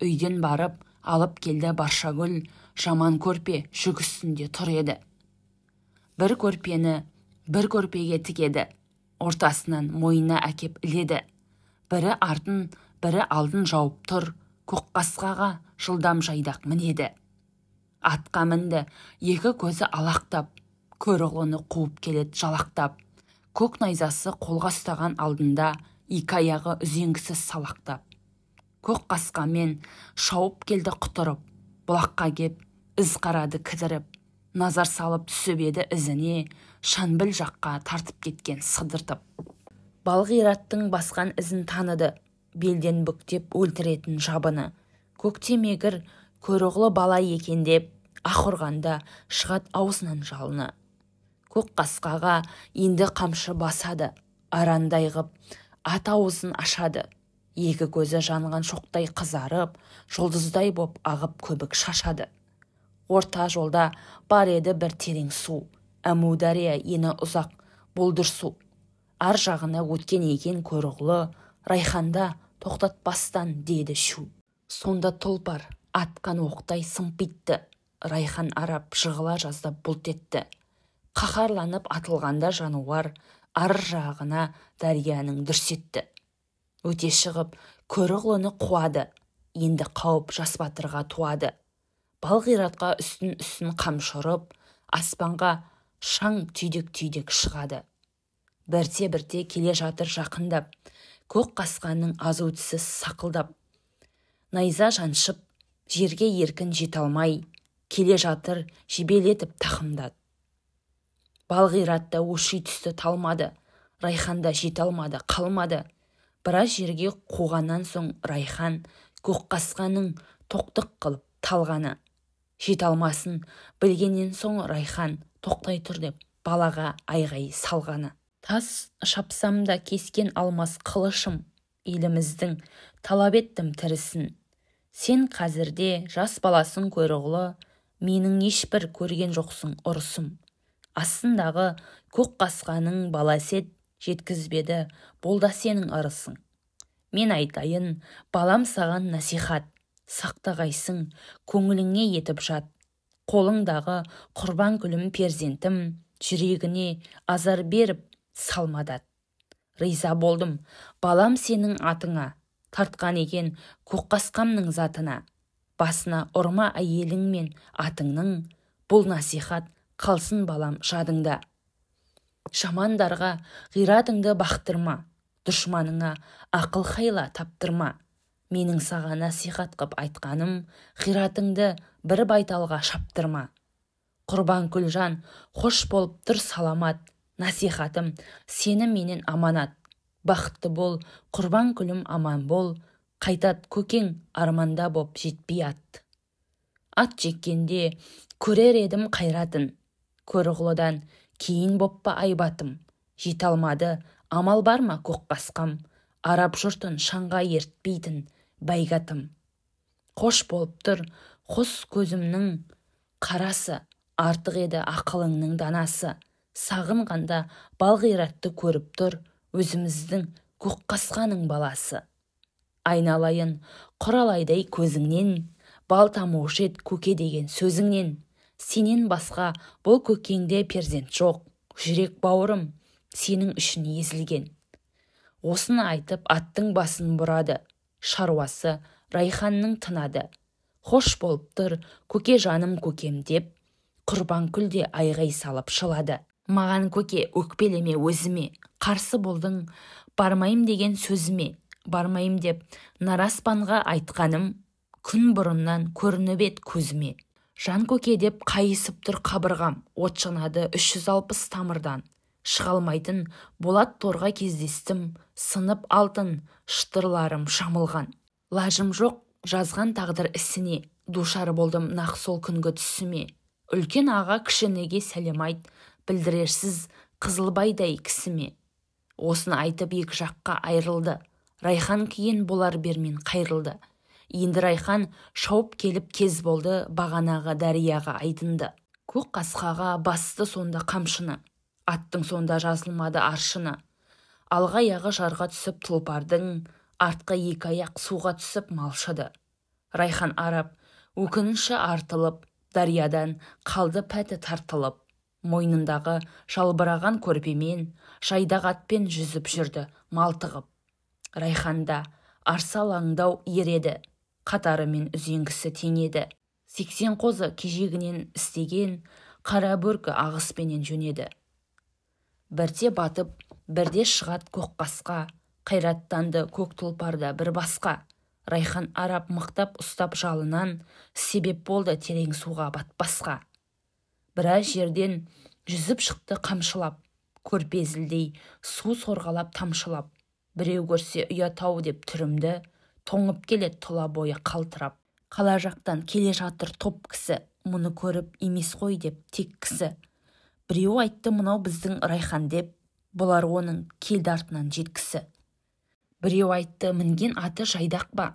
Үйден барып, алып келді Баршагүл, жаман көрпе жүк үстінде тұр еді. Бір көрпені бір көрпеге тігеді, ортасынан мойнына әкеп іледі. Бірі артын, бірі алдын жауып тұр, көкқасқаға жылдам жайдақ мінеді. Атқа мінді, екі көзі алақтап, Көрұғлыны қуып келеді жалақтап. Көк найзасы қолға ұстаған алдында, екі аяғы үзеңгісіз салақтап. Көк қасқамен шауып келді құтырып, бұлаққа кеп із қарады кідіріп. Назар салып түсіп еді ізіне, Шанбіл жаққа тартып кеткен сыдыртып. Балғираттың басқан ізін таныды, белден бүктеп өлтіретін жабыны. Көктемегір Көрұғлы бала екен деп, ақ ұрғанда шығат аузынан жалыны. Көк қасқаға енді қамшы басады, арандай ғып ат аузын ашады. Екі көзі жанған шоқтай қызарып, жұлдыздай боп ағып көбік шашады. Орта жолда бар еді бір терең су, Әмудария ені ұзақ болдыр су. Ар жағына өткен екен Көрұғлы, Райханда тоқтатпастан деді шу. Сонда тұлпар атқан оқтай сымпитты, Райхан арап жығыла жаздап бұлт етті. Қаһарланып атылғанда жануар ар жағына дарияның дүрс етті. Өте шығып Көрұғлыны қуады, енді қауіп жас батырға туады. Балғиратқа үстін-үстін қамшы ұрып, аспанға шаң түйдек-түйдек шығады. Бірте-бірте келе жатыр жақындап, көк қасқаның азу тісі сақылдап. Найза жаншып, жерге еркін жете алмай, келе жатыр жебелетіп тақымдат. Балғиратта өши түсті талмады, Райханда жете алмады, қалмады. Біраз жерге қуғаннан соң Райхан көк қасқаның тоқтық қылып талғаны. Жете алмасын білгеннен соң Райхан тоқтай тұр деп балаға айғай салғаны. Тас шапсам да кескен алмас қылышым, еліміздің талап еттім тірісін. Сен қазірде жас баласың Көрұғлы, менің ешбір көрген жоқсың ұрысым. Астындағы көк қасқаның баласы ет жеткізбеді, бұл да сенің ырысың. Мен айтайын, балам саған насихат, сақтағайсың, көңіліңе етіп жат. Қолыңдағы Құрбанкүлім перзентім, жүрегіне азар беріп салмадат. Риза болдым, балам сенің атыңа, тартқан екен көк қасқамның затына. Басына ұрма әйелің мен атыңның, бұл насихат қалсын балам жадыңда. Жамандарға ғиратыңды бақтырма, дұшманыңа ақыл хайла таптырма. Менің саған насихат қып айтқаным, ғиратыңды бір байталға шаптырма. Құрбанкүлжан, хош болып тұр саламат, насихатым сені менен аманат. Бақытты бол, Құрбанкүлім аман бол, қайтат көкең арманда боп жетпей ат. Ат жеккенде көрер едім қайратын, Көрұғлыдан кейін боппа айбатым. Жете алмады, амал бар ма көк қасқам, араб жұртын шаңға ертпейтін бәйгатым. Қош болып тұр, қос көзімнің қарасы, артық еді ақылыңның данасы. Сағынғанда балғиратты көріп тұр, өзіміздің көк қасқаның баласы. Айналайын, құралайдай көзіңнен, бал тамушы ет көке деген сөзіңнен. Сенен басқа бұл көкеңде перзент жоқ, жүрек бауырым сенің үшін езілген. Осыны айтып аттың басын бұрады, Шаруасы Райханның тынады. Хош болып тұр, көке жаным көкем деп, Құрбанкүл де айғай салып жылады. Маған көке өкпелеме өзіме, қарсы болдың, бармайым деген сөзіме, бармайым деп Нараспанға айтқаным, күн бұрыннан көрініп ед көзіме. Жан көке деп қайысып тұр қабырғам, от жанады 360 тамырдан. Шыға алмайтын болат торға кездестім, сынып алтын шытырларым жамылған. Лажым жоқ жазған тағдыр ісіне, душар болдым нақ сол күнгі түсіме. Үлкен аға кішінеге сәлем айт, білдірерсіз Қызылбайдай кісіме. Осыны айтып екі жаққа айырылды. Райхан кейін болар бермен қайрылды. Енді Райхан шауып келіп кез болды, бағанағы дарияға айдынды. Көк қасқаға басты сонда қамшыны, аттың сонда жазылмады аршыны. Алға аяғы жарға түсіп тұлпардың, артқы екі аяқ суға түсіп малшыды. Райхан арап, өкініші артылып, дариядан қалды пәті тартылып. Мойнындағы жалбыраған көрпемен, жайдақ атпен жүзіп жүрді малтығып. Райханда арсалаңдау ереді, қатарымен үзеңгісі теңеді. 80 қозы кежегінен істеген қара бөркі ағыспенен жөнеді. Бірде батып, бірде шығат көк қасқа, қайраттанды көк тұлпарда бір басқа. Райхан арап мықтап ұстап жалынан, себеп болды терең суға батпасқа. Біраз жерден жүзіп шықты қамшылап, көрпе зілдей су сорғалап тамшылап. Біреу көрсе ұят-ау деп түрімді, тоңып келеді тұла бойы қалтырап. Қала жақтан келе жатыр топ кісі, мұны көріп емес қой деп тек кісі. Біреу айтты мынау біздің Райхан деп, бұлар оның келді артынан жеткісі. Біреу айтты мінген аты жайдақ па,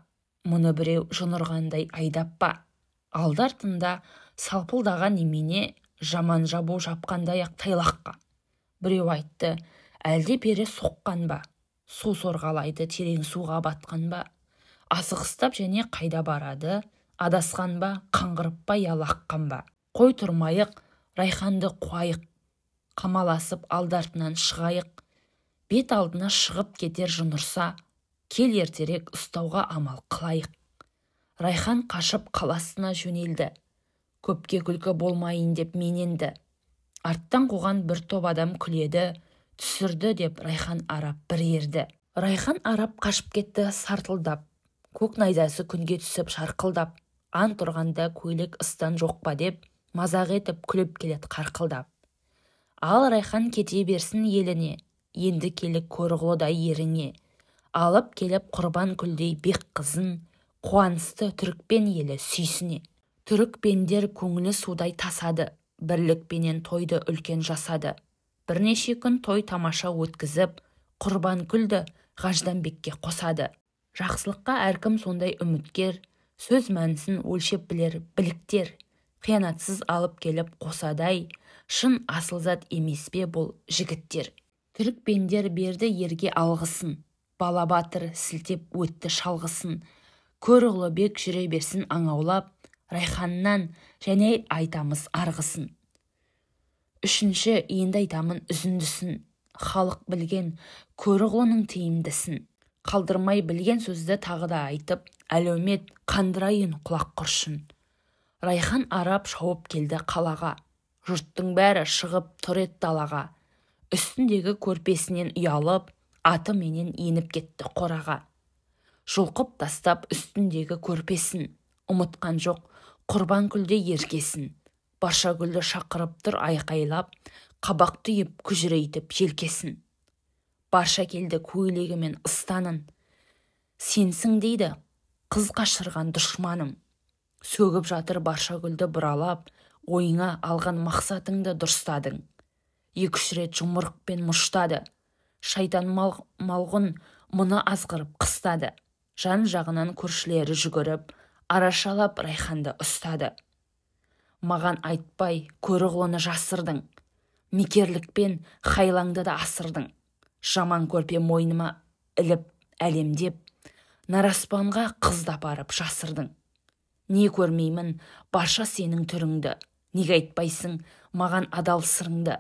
мұны біреу жын айдап па. Алды артында салпылдаған немене, жаман жабу жапқандай ақ тайлаққа. Біреу айтты әлде пері соққан ба, су сорғалайды терең суға батқан ба. Асығыстап және қайда барады, адасқан ба, қаңғырып па, я лаққан ба. Қой тұрмайық, Райханды қуайық, қамаласып алды артынан шығайық. Бет алдына шығып кетер жын ұрса, кел ертерек ұстауға амал қылайық. Райхан қашып қаласына жөнелді. Көпке күлкі болмайын деп мен енді. Арттан қуған бір топ адам күледі, түсірді деп Райхан арап бір ерді. Райхан арап қашып кетті сартылдап, көк найзасы күнге түсіп жарқылдап. Ант ұрғанда көйлек ыстан жоқ па деп, мазақ етіп күліп келеді қарқылдап. Ал Райхан кете берсін еліне, енді келіп Көрұғлыдай еріңе. Алып келіп Құрбанкүлдей бек қызын, қуанысты түрікпен елі сүйсіне. Түрікпендер көңілі судай тасады, бірлікпенен тойды үлкен жасады. Бірнеше күн той тамаша өткізіп, Құрбанкүлді Ғажданбекке қосады. Жақсылыққа әркім сондай үміткер, сөз мәнісін өлшеп білер біліктер. Қиянатсыз алып келіп қосадай, шын асылзат емес пе бұл жігіттер. Түрікпендер берді ерге алғысын, бала батыр сілтеп өтті шалғысын. Көрұғлы бек жүре берсін аңаулап, Райханнан және айтамыз арғысын. Үшінші енді айтамын үзіндісін, халық білген Көрұғлының тиімдісін. Қалдырмай білген сөзді тағы да айтып, әлеумет қандырайын құлақ құршын. Райхан арап шауып келді қалаға, жұрттың бәрі шығып тұр ед далаға. Үстіндегі көрпесінен ұялып, аты менен еніп кетті қораға. Жұлқып тастап үстіндегі көрпесін, ұмытқан жоқ Құрбанкүлде еркесін. Баршагүлді шақырып тұр айқайлап, қабақ түйіп күжірейтіп желкесін. Барша келді көйлегімен ыстанын. Сенсің дейді қыз қашырған дұшманым. Сөгіп жатыр Баршагүлді бұралап, ойыңа алған мақсатыңды дұрыстадың. 2-3 рет жұмырықпен мұштады. Шайтан малғұн мұны азғырып қыстады. Жан жағынан көршілері жүгіріп, арашалап Райханды ұстады. Маған айтпай Көрұғлыны жасырдың, мекерлікпен хайлаңды да асырдың. Жаман көрпе мойныма іліп әлемдеп, Нараспанға қызды апарып жасырдың. Не көрмеймін барша сенің түріңді, неге айтпайсың маған адал сырыңды.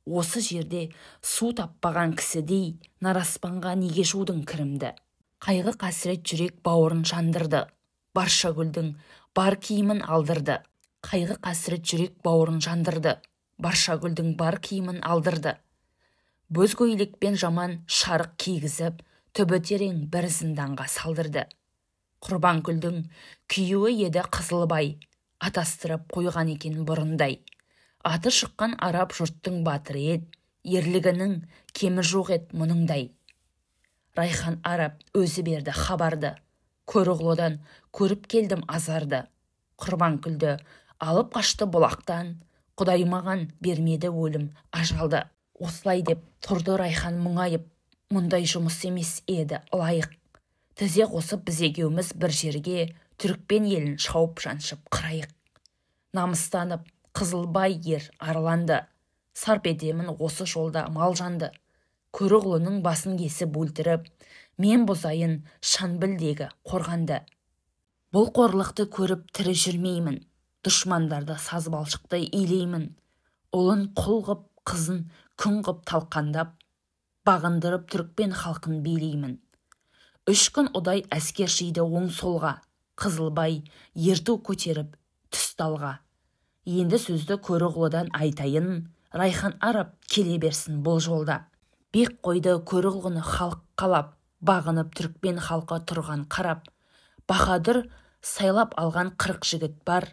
Осы жерде су таппаған кісідей Нараспанға неге жудың кірімді. Қайғы қасірет жүрек бауырын жандырды. Баршагүлдің бар киімін алдырды. Қайғы қасірет жүрек бауырын жандырды. Баршагүлдің бар киімін алдырды. Бөз көйлекпен жаман шарық кигізіп, түбі терең бір зынданға салдырды. Құрбанкүлдің күйеуі еді Қызылбай, атастырып қойған екен бұрындай. Аты шыққан араб жұрттың батыры ед, ерлігінің кемі жоқ ед мұныңдай. Райхан араб өзі берді хабарды, Көрұғлыдан көріп келдім азарды. Құрбанкүлді алып қашты бұлақтан, Құдай маған бермеді өлім ажалды. Осылай деп тұрды Райхан мұңайып, мұндай жұмыс емес еді лайық. Тізе қосып біз екеуміз бір жерге, түрікпен елін шауып жаншып қырайық. Намыстанып Қызылбай ер арланды, сарп етемін осы жолда мал жанды. Көрұғлының басын кесіп өлтіріп, мен бұзайын Шанбілдегі қорғанды. Бұл қорлықты көріп тірі жүрмеймін, дұшмандарды саз балшықтай илеймін. Ұлын құл ғып, қызын күң ғып талқандап, бағындырып түрікпен халқын билеймін. 3 күн ұдай әскер жиды оң солға, Қызылбай ерту көтеріп түс далға. Енді сөзді Көрұғлыдан айтайын, Райхан араб келе берсін бұл жолда. Бек қойды Көрұғлыны халық қалап, бағынып түрікпен халқы тұрған қарап. Бахадүр сайлап алған 40 жігіт бар,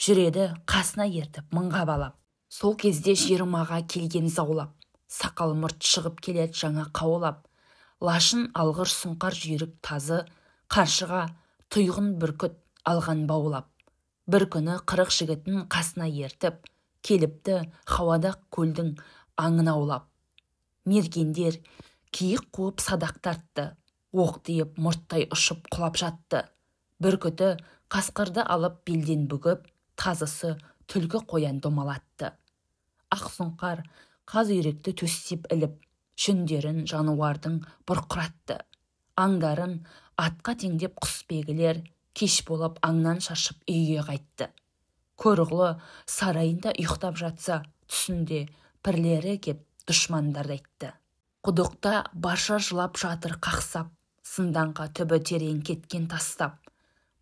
жүреді қасына ертіп мыңға балап. Сол кезде 20-ға келген заулап, сақал мұрт шығып келеді жаңа қаулап. Лашын алғыр сұңқар жүйрік тазы, қаршыға тұйғын бүркіт алған баулап. Бір күні 40 жігітін қасына ертіп, келіпті хауадақ көлдің аңын аулап. Мергендер киік қуып садақ тартты, оқ тиіп мұрттай ұшып құлап жатты. Бүркіті қасқырды алып белден бүгіп, тазысы түлкі қоян домалатты. Ақ сұңқар қаз үйректі төстеп іліп, жүндерін жануардың бұрқыратты. Аңдарын атқа теңдеп құсбегілер кеш болып аңнан шашып үйге қайтты. Көрұғлы сарайында ұйықтап жатса, түсінде пірлері кеп дұшмандарды айтты. Құдықта барша жылап жатыр қақсап, зынданға түбі терең кеткен тастап.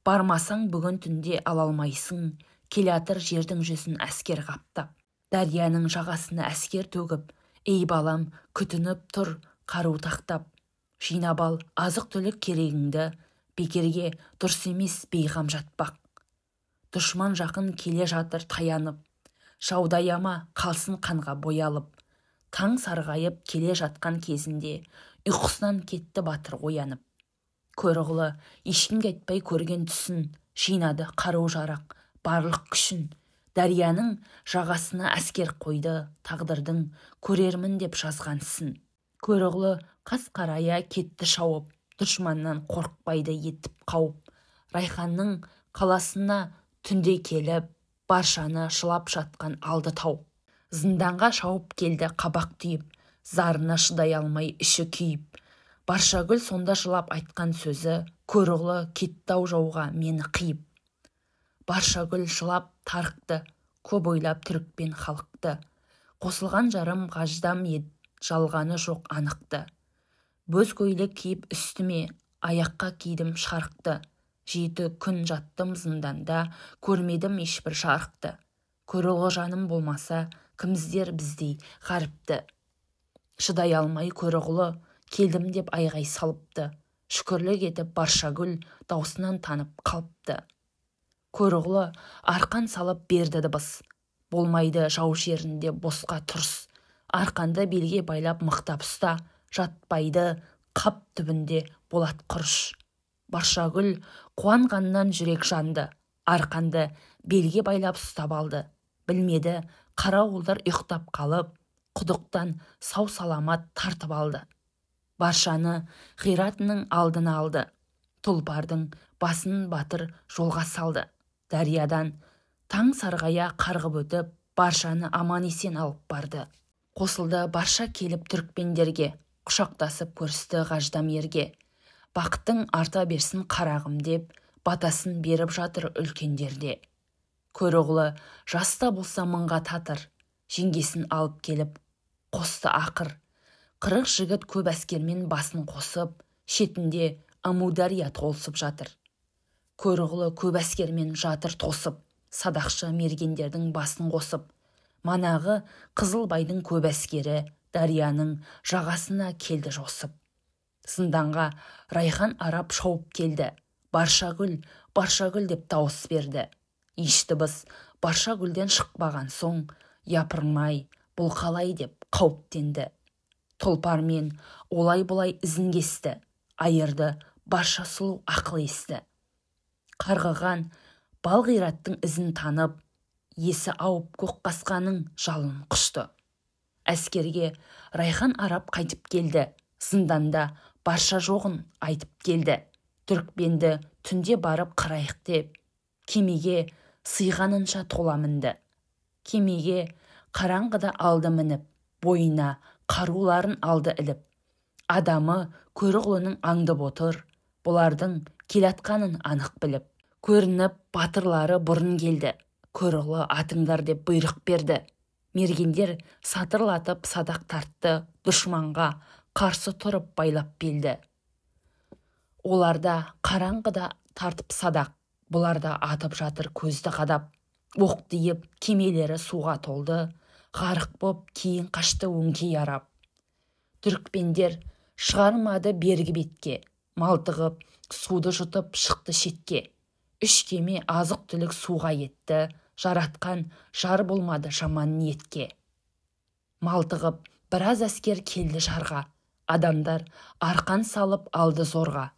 Бармасаң бүгін түнде ала алмайсың, келатыр жердің жүзін әскер қаптап. Дарияның жағасына әскер төгіп, ей балам, күтініп тұр қару тақтап. Жинап ал азық-түлік керегіңді, бекерге дұрыс емес бейғам жатпақ. Дұшман жақын келе жатыр таянып, жауды аяма қалсын қанға боялып. Таң сарғайып келе жатқан кезінде ұйқысынан кетті батыр оянып. Көрұғлы ешкімге айтпай көрген түсін, жинады қару-жарақ барлық күшін. Дарияның жағасына әскер қойды, тағдырдың көрермін деп жазған ісін. Көрұғлы қас қарая кетті шауып, дұшманнан қорықпайды етіп қауып. Райханның қаласына түнде келіп, баршаны жылап жатқан алды тауып. Зынданға шауып келді қабақ түйіп, зарына шыдай алмай іші күйіп. Баршагүл сонда жылап айтқан сөзі, Көрұғлы кетті-ау жауға мені қиып. Баршагүл жылап тарықты, көп ойлап түрікпен халықты. Қосылған жарым ғаждам ед, жалғаны жоқ анықты. Бөз көйлек киіп үстіме, аяққа кидім шарықты. 7 күн жаттым зынданда, көрмедім ешбір жарықты. Көрұғлы жаным болмаса, кім іздер біздей ғаріпті. Шыдай алмай Көрұғлы, келдім деп айғай салыпты. Шүкірлік етіп Баршагүл даусынан танып қалыпты. Көрұғлы арқан салып берді дыбыс. Болмайды жау жерінде босқа тұрыс. Арқанды белге байлап мықтап ұста, жатпайды қап түбінде болат құрыш. Баршагүл қуанғаннан жүрек жанды, арқанды белге байлап ұстап алды. Білмеді, қарауылдар ұйықтап қалып, құдықтан сау-саламат тартып алды. Баршаны ғиратының алдына алды, тұлпардың басын батыр жолға салды. Дариядан таң сарғая қарғып өтіп, баршаны аман-есен алып барды. Қосылды барша келіп түрікпендерге, құшақтасып көрісті ғаждам ерге. Бақытың арта берсін қарағым деп, батасын беріп жатыр үлкендерде. Көрұғлы жаста болса мыңға татыр, жеңгесін алып келіп қосты ақыр. 40 жігіт көп әскермен басын қосып, Шетінде Амудария толысып жатыр. Көрұғлы көп әскермен жатыр тосып, садақшы мергендердің басын қосып. Манағы Қызылбайдың көп әскері дарияның жағасына келді жосып. Зынданға Райхан араб шауып келді. Баршагүл, Баршагүл деп дауыс берді. Еш дыбыс Баршагүлден шықпаған соң, япырмай, бұл қалай деп қауіптенді. Тұлпармен олай-бұлай ізін кесті, айырды Барша сұлу ақыл есті. Қарғыған балғираттың ізін танып, есі ауып көкқасқаның жалын құшты. Әскерге Райхан араб қайтып келді, зынданда Барша жоғын айтып келді. Түрікпенді түнде барып қырайық деп, кемеге сыйғанынша тола мінді. Кемеге қараңғыда алды мініп, бойына қаруларын алды іліп. Адамы Көрұғлының аңдып отыр, бұлардың келатқанын анық біліп. Көрініп батырлары бұрын келді, Көрұғлы атыңдар деп бұйрық берді. Мергендер сатырлатып садақ тартты, дұшманға қарсы тұрып байлап белді. Оларда қараңғыда тартып садақ, бұларда атып жатыр көзді қадап. Оқ тиіп кемелері суға толды, ғарық боп кейін қашты өңкей араб. Түрікпендер шығармады бергі бетке, малтығып суды жұтып шықты шетке. Үш кеме азық-түлік суға етті, жаратқан жар болмады жаман ниетке. Малтығып біраз әскер келді жарға, адамдар арқан салып алды зорға.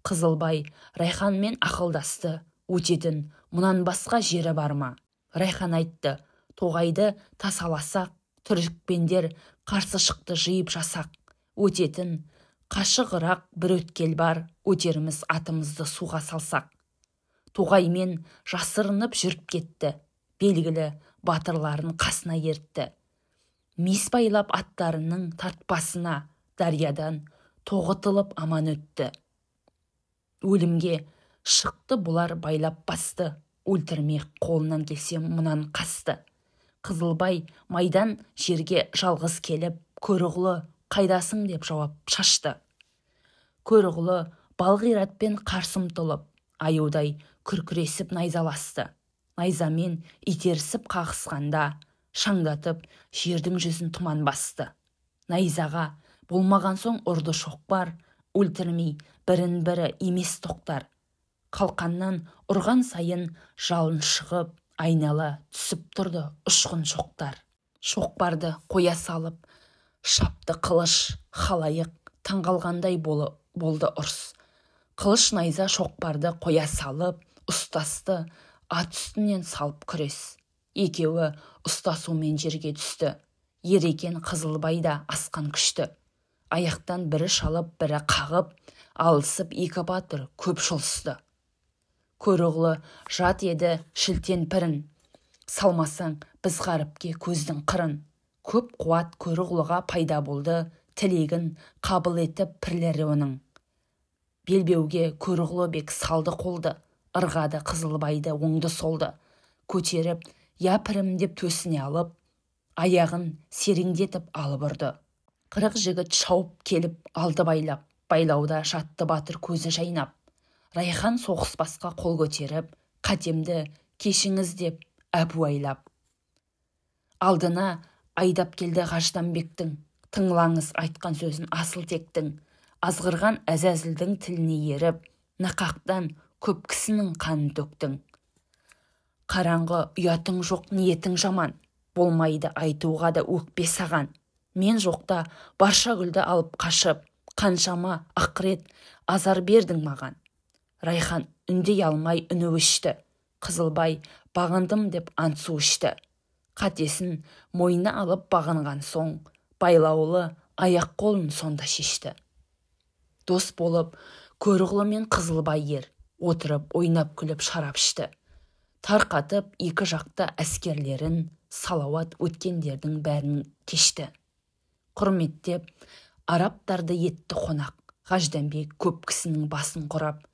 Қызылбай Райханмен ақылдасты, өтетін мұнан басқа жері бар ма? Райхан айтты, тоғайды тасаласақ, түрікпендер қарсы шықты жиып жасақ. Өтетін қашығырақ бір өткел бар, өтеріміз атымызды суға салсақ. Тоғаймен жасырынып жүріп кетті, белгілі батырларын қасына ертті. Мес байлап аттарының тартпасына дариядан тоғытылып аман өтті. Өлімге шықты бұлар байлап басты, өлтірмек қолынан келсе мұнан қасты. Қызылбай майдан жерге жалғыз келіп, Көрұғлы қайдасың деп жауап шашты. Көрұғлы балғиратпен қарсы ұмтылып, аюдай күркіресіп найзаласты. Найзамен итерісіп қағысқанда, шаңдатып жердің жүзін тұман басты. Найзаға болмаған соң ұрды шоқпар, өлтірмей бірін-бірі емес тоқтар. Қалқаннан ұрған сайын жалын шығып, айнала түсіп тұрды ұшқын шоқтар. Шоқпарды қоя салып, шапты қылыш, халайық таңғалғандай болды ұрыс. Қылыш найза шоқпарды қоя салып, ұстасты, ат үстінен салып күрес. Екеуі ұстасумен жерге түсті. Ерекен Қызылбай да асқан күшті. Аяқтан бірі шалып, бірі қағып, алысып екі батыр көп жұлысты. Көрұғлы жат еді шілтен пірін, салмасаң біз ғаріпке көздің қырын. Көп қуат Көрұғлыға пайда болды, тілегін қабыл етіп пірлері оның. Белбеуге Көрұғлы бек салды қолды, ырғады Қызылбайды оңды-солды. Көтеріп, я пірім деп төсіне алып, аяғын сереңдетіп алып ұрды. 40 жігіт шауып келіп алды байлап, байлауда жатты батыр көзі жайнап. Райхан соғыспасқа қол көтеріп, қатемді кешіңіз деп әпуайлап. Алдына айдап келді Ғажданбектің, тыңлаңыз айтқан сөзін асыл тектің. Азғырған әзәзілдің тіліне еріп, нақақтан көп кісінің қанын төктің. Қараңғы ұятың жоқ, ниетің жаман, болмайды айтуға да өкпе саған. Мен жоқта Баршагүлді алып қашып, қаншама ақырет азар бердің маған. Райхан үндей алмай үні өшті, Қызылбай бағындым деп ант су ішті. Қатесін мойнына алып бағынған соң, байлаулы аяқ қолын сонда шешті. Дос болып Көрұғлы мен Қызылбай ер, отырып ойнап күліп шарап ішті. Тарқатып екі жақта әскерлерін, салауат өткендердің бәрін кешті. Құрметтеп арабтарды етті қонақ, Ғажданбек көп кісінің басын құрап,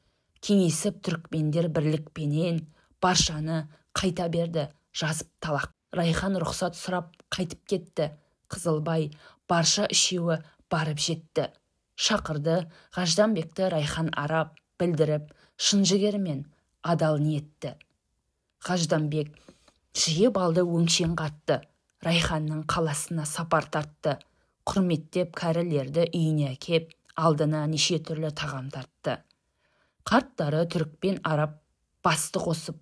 кеңесіп түрікмендер бірлікпенен баршаны қайта берді жазып талақ. Райхан рұқсат сұрап қайтып кетті, Қызылбай барша үшеуі барып жетті. Шақырды Ғажданбекті Райхан арап, білдіріп шын жігермен адал ниетті. Ғажданбек жиып алды өңшең қатты, Райханның қаласына сапар тартты. Құрметтеп кәрілерді үйіне әкеп, алдына неше түрлі тағам тартты. Қарттары түрікпен араб басты қосып,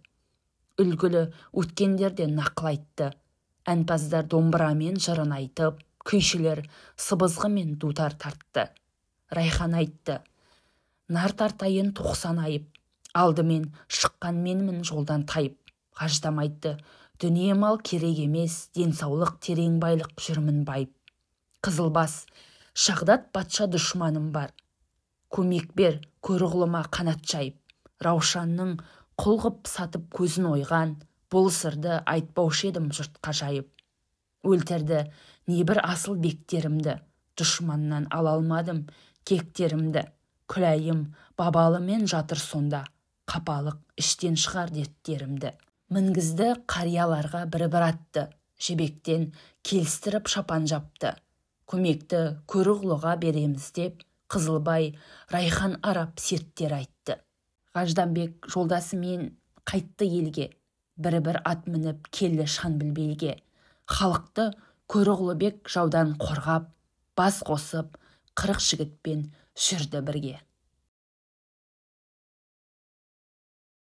үлгілі өткендерден нақыл айтты. Әнпаздар домбырамен жырын айтып, күйшілер сыбызғымен дутар тартты. Райхан айтты: нар тартайын 90 айып, алдымен шыққан менмін жолдан тайып. Ғаждам айтты: дүние мал керек емес, денсаулық терең байлық жүрмін байып. Қызылбас Шағдат патша дұшманым бар, көмек бер Көрұғлыма қанат жайып. Раушанның құл ғып сатып көзін ойған, бұл сырды айтпаушы едім жұртқа жайып. Өлтірді небір асыл бектерімді, дұшманнан ала алмадым кектерімді. Күләйім бабалымен жатыр сонда, қапалық іштен шығар дерттерімді. Мінгізді қарияларға бір-бір атты, жібектен келістіріп шапан жапты. Көмекті Көрұғлыға береміз деп, Қызылбай Райхан араб серттер айтты. Ғажданбек жолдасымен қайтты елге, бір-бір ат мініп келді Шанбілбелге. Халықты Көрұғлыбек жаудан қорғап, бас қосып 40 жігітпен жүрді бірге.